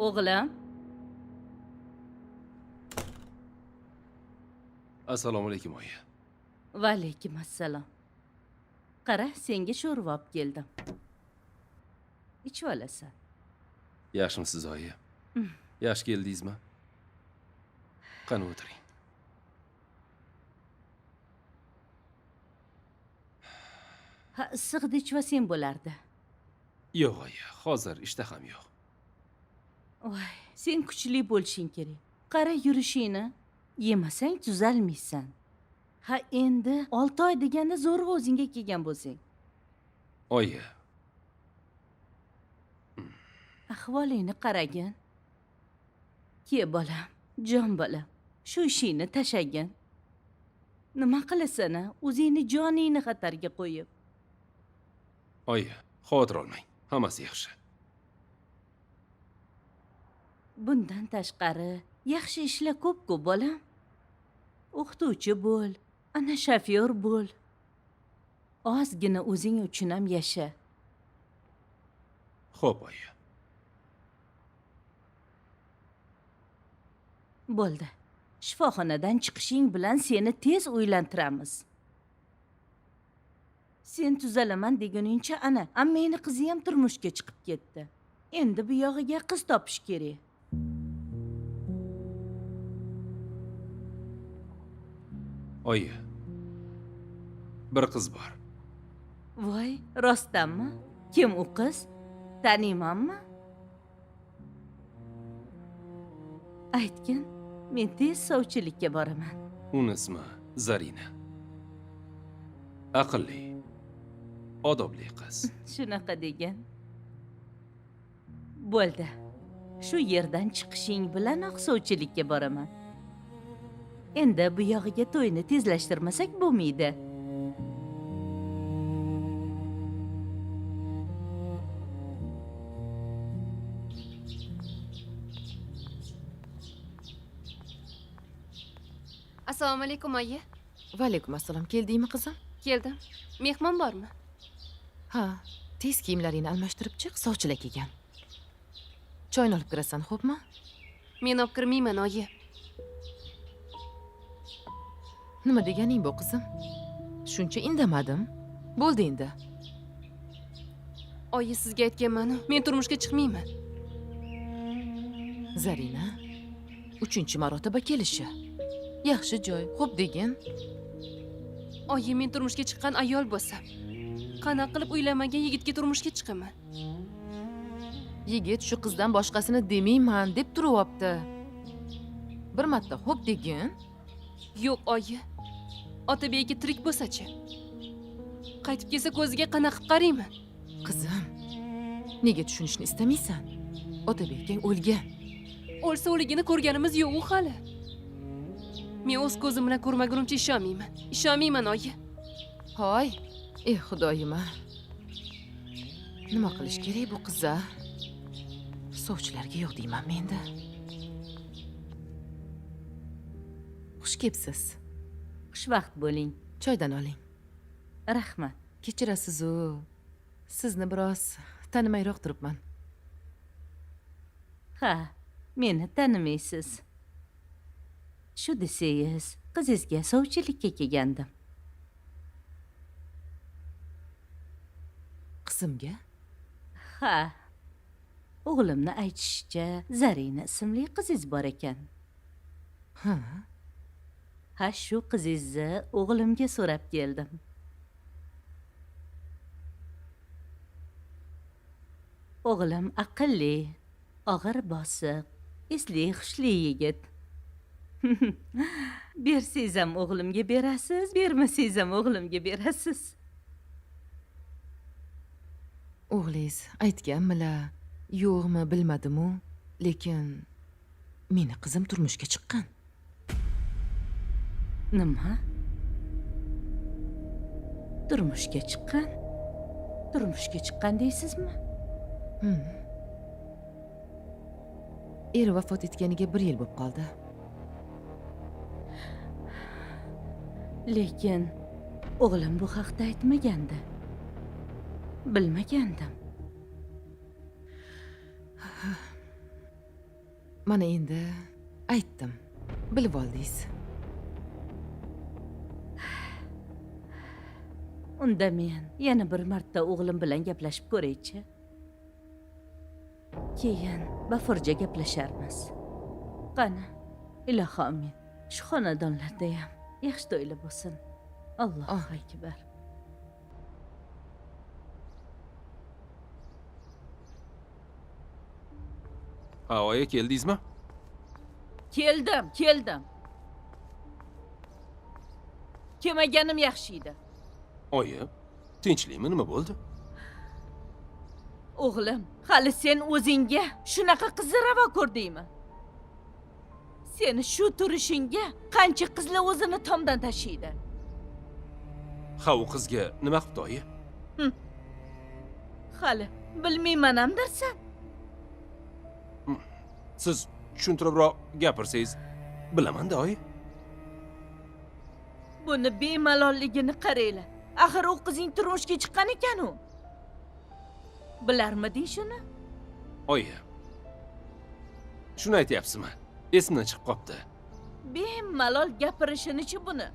O'g'lim. Assalomu alaykum oyi. Va alaykum assalom. Qara, senga sho'rva olib keldim. Ichib olasan. Yaxshimisiz oyi? Yaxshi keldingizmi? Qani o'tiring. Ha, issiqda ichvasang bo'lardi. Yo'q oyi, hozir ishtaham yo'q. Voy, sen kuchli bo'lishing kerak. Qara yurishingni, yemasang tuzalmaysan. Ha, endi 6 oy deganda zo'rg'a o'zingga kelgan bo'lsang. Oyi. Ahvolingni qaragin. Ke bolam, jon bolam, shu ishingni tashagin. Nima qilasan, o'zingni joningni xatarga qo'yib? Oyi, xavotir olmang, hammasi yaxshi. Bundan tashqari yaxshi ishlar ko'p-ku bolam. O'qituvchi bo'l, ana shofyor bo'l. Ozgina o'zing uchun ham yasha. Xo'p, oyi. Bo'ldi. Shifoxonadan chiqishing bilan seni tez uylantiramiz. Sen tuzalaman deguningcha ana, ammangni qizi ham turmushga chiqib ketdi. Endi bu yog'iga qiz topish kerak. Oyi, bir qiz bor. Voy, rostdanmi? Kim u qiz? Taniymanmi? Aytgin, men tez sovchilikka boraman. Uni ismi Zarina. Aqlli, odobli qiz. Shunaqa degan. Bo'ldi. Shu yerdan chiqishing bilanoq sovchilikka boraman. Endi bu yog'iga to'yni tezlashtirmasak bo'lmaydi. Assalomu alaykum oyi. Va alaykum assalom. Keldingmi qizim? Keldim. Mehmon bormi? Ha, tez kiyimlaringni almashtirib chiq, sovchilar kelgan. Choyni olib kirasan, xo'pmi? Men olib kirmayman oyi. Nima deganing bu qizim? Shuncha indamadim. Bo'ldi endi. Oyi, sizga aytganman-u, men turmushga chiqmayman. Zarina, 3-marotaba kelishi. Yaxshi joy, xo'p degin. Oyi, men turmushga chiqqan ayol bo'lsam, qanaqa qilib uylanmagan yigitga turmushga chiqaman? Yigit shu qizdan boshqasini demayman deb turibdi. Bir marta xo'p degin. Yo'q oyi. Otabek aka tirik bo'lsa-chi? Qaytib kelsa ko'ziga qanaqa qilib qarayman? Qizim, nega tushunishni istamaysan? Otabek akang o'lgan. O'lsa o'ligini ko'rganimiz yo'q u hali. Men o'z ko'zim bilan ko'rmagunimcha ishonmayman. Ishonmayman oyi. Hoy, ey Xudoyim. Nima qilish kerak bu qizga? Sovchilarga yo'q deymanmi endi? Xush kelibsiz. Xushvaqt bo'ling. Choydan oling. Rahmat. Kechirasiz-u. Sizni biroz tanimayroq turibman. Ha, meni tanimaysiz. Shu desangiz, qizingizga sovchilikka kelgandim. Qizimga? Ha. O'g'limni aytishicha, Zarina ismli qizingiz bor ekan. Ha. Ha, shu qizingizni o'g'limga so'rab keldim. O'g'lim aqlli, og'ir bosiq, esli hushli yigit. Bersangiz ham o'g'limga berasiz, bermasangiz ham o'g'limga berasiz. O'g'lingiz aytganmilar, yo'qmi bilmadim-u, lekin meni qizim turmushga chiqqan. Nima? Turmushga chiqqan? Turmushga chiqqan deysizmi? Eri vafot etganiga 1 yil bo'lib qoldi. Lekin o'g'lim bu haqda aytmagandi. Bilmagandim. Mana endi aytdim, bilib oldingiz. Unda men yana bir marta o'g'lim bilan gaplashib ko'raychi. Keyin bafurja gaplasharmiz. Qani, ilohi amin. Shu xonadonlarda ham yaxshi to'ylar bo'lsin. Allohu akbar. Ha, oyi, keldingizmi? Keldim, keldim. Kelmaganim yaxshi edi. Oyi, tinchlikmi, nima bo'ldi? O'g'lim, hali sen o'zingga shunaqa qizni ravo ko'rdingmi? Seni shu turishingga qancha qizlar o'zini tomdan tashiydi. Ha, u qizga nima qilibdi, oyi? Hali bilmayman ham dersan. Siz tushuntiribroq gapirsangiz bilaman-da, oyi. Buni bemalolligini qaranglar. Axir u qizing turmushga chiqqan ekan u. Bilarmiding shuni? Oyi, shuni aytyapsizmi? Esimdan chiqib qopti. Bemalol gapirishini-chi buni.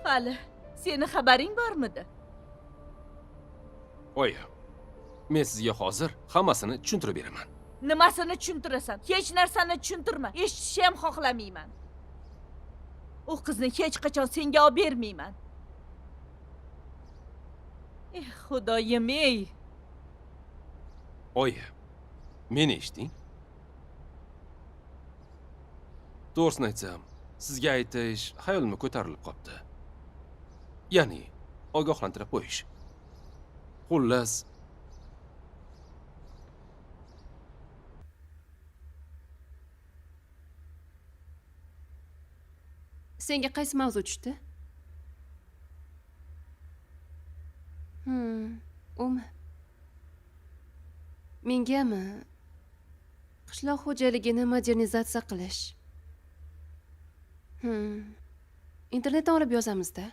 Hali seni xabaring bormidi? Oyi, men sizga hozir hammasini tushuntirib beraman. Nimasini tushuntirasan? Hech narsani tushuntirma. Eshitishni ham xohlamayman. U qizni hech qachon senga olib bermayman. Eh, Xudoyim, ey! Oyi, meni eshiting. To'g'risini aytsam, sizga aytish xayolimga ko'tarilib qopti. Ya'ni ogohlantirib qo'yish. Xullas, senga qaysi mavzu tushdi? Umi? Mengami? Qishloq xo'jaligini modernizatsiya qilish. Internetdan olib yozamiz-da.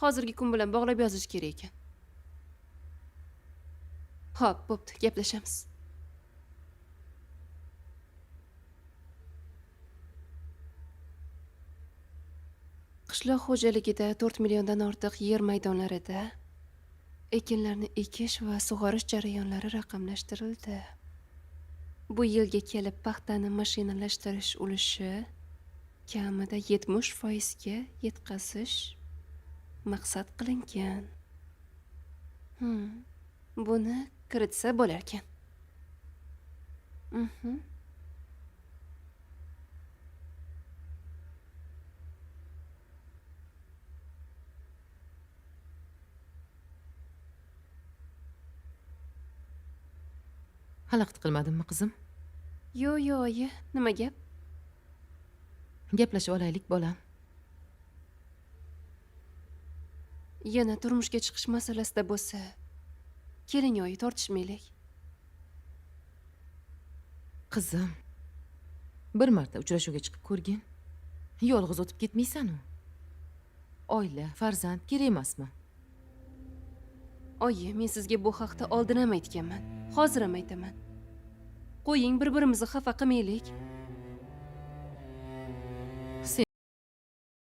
Hozirgi kun bilan bog'lab yozish kerak ekan. Xo'p, bo'pti, gaplashamiz. Qishloq xo'jaligida 4 milliondan ortiq yer maydonlarida ekinlarni ekish va sug'orish jarayonlari raqamlashtirildi. Bu yilga kelib paxtani mashinalashtirish ulushi kamida 70% ga yetkazish maqsad qilingan. Buni kiritsa bo'larkan. Xalaqit qilmadimmi, qizim? Yo'q, yo'q, oyi, nima gap? Gaplashib olaylik, bolam. Yana turmushga chiqish masalasida bo'lsa, keling oyi, tortishmaylik. Qizim, bir marta uchrashuvga chiqib ko'rgin. Yolg'iz o'tib ketmaysan-u. Oila, farzand kerak emasmi? Oyi, men sizga bu haqda oldin ham aytganman. Hozir ham aytaman. Qo'ying, bir-birimizni xafa qilmaylik.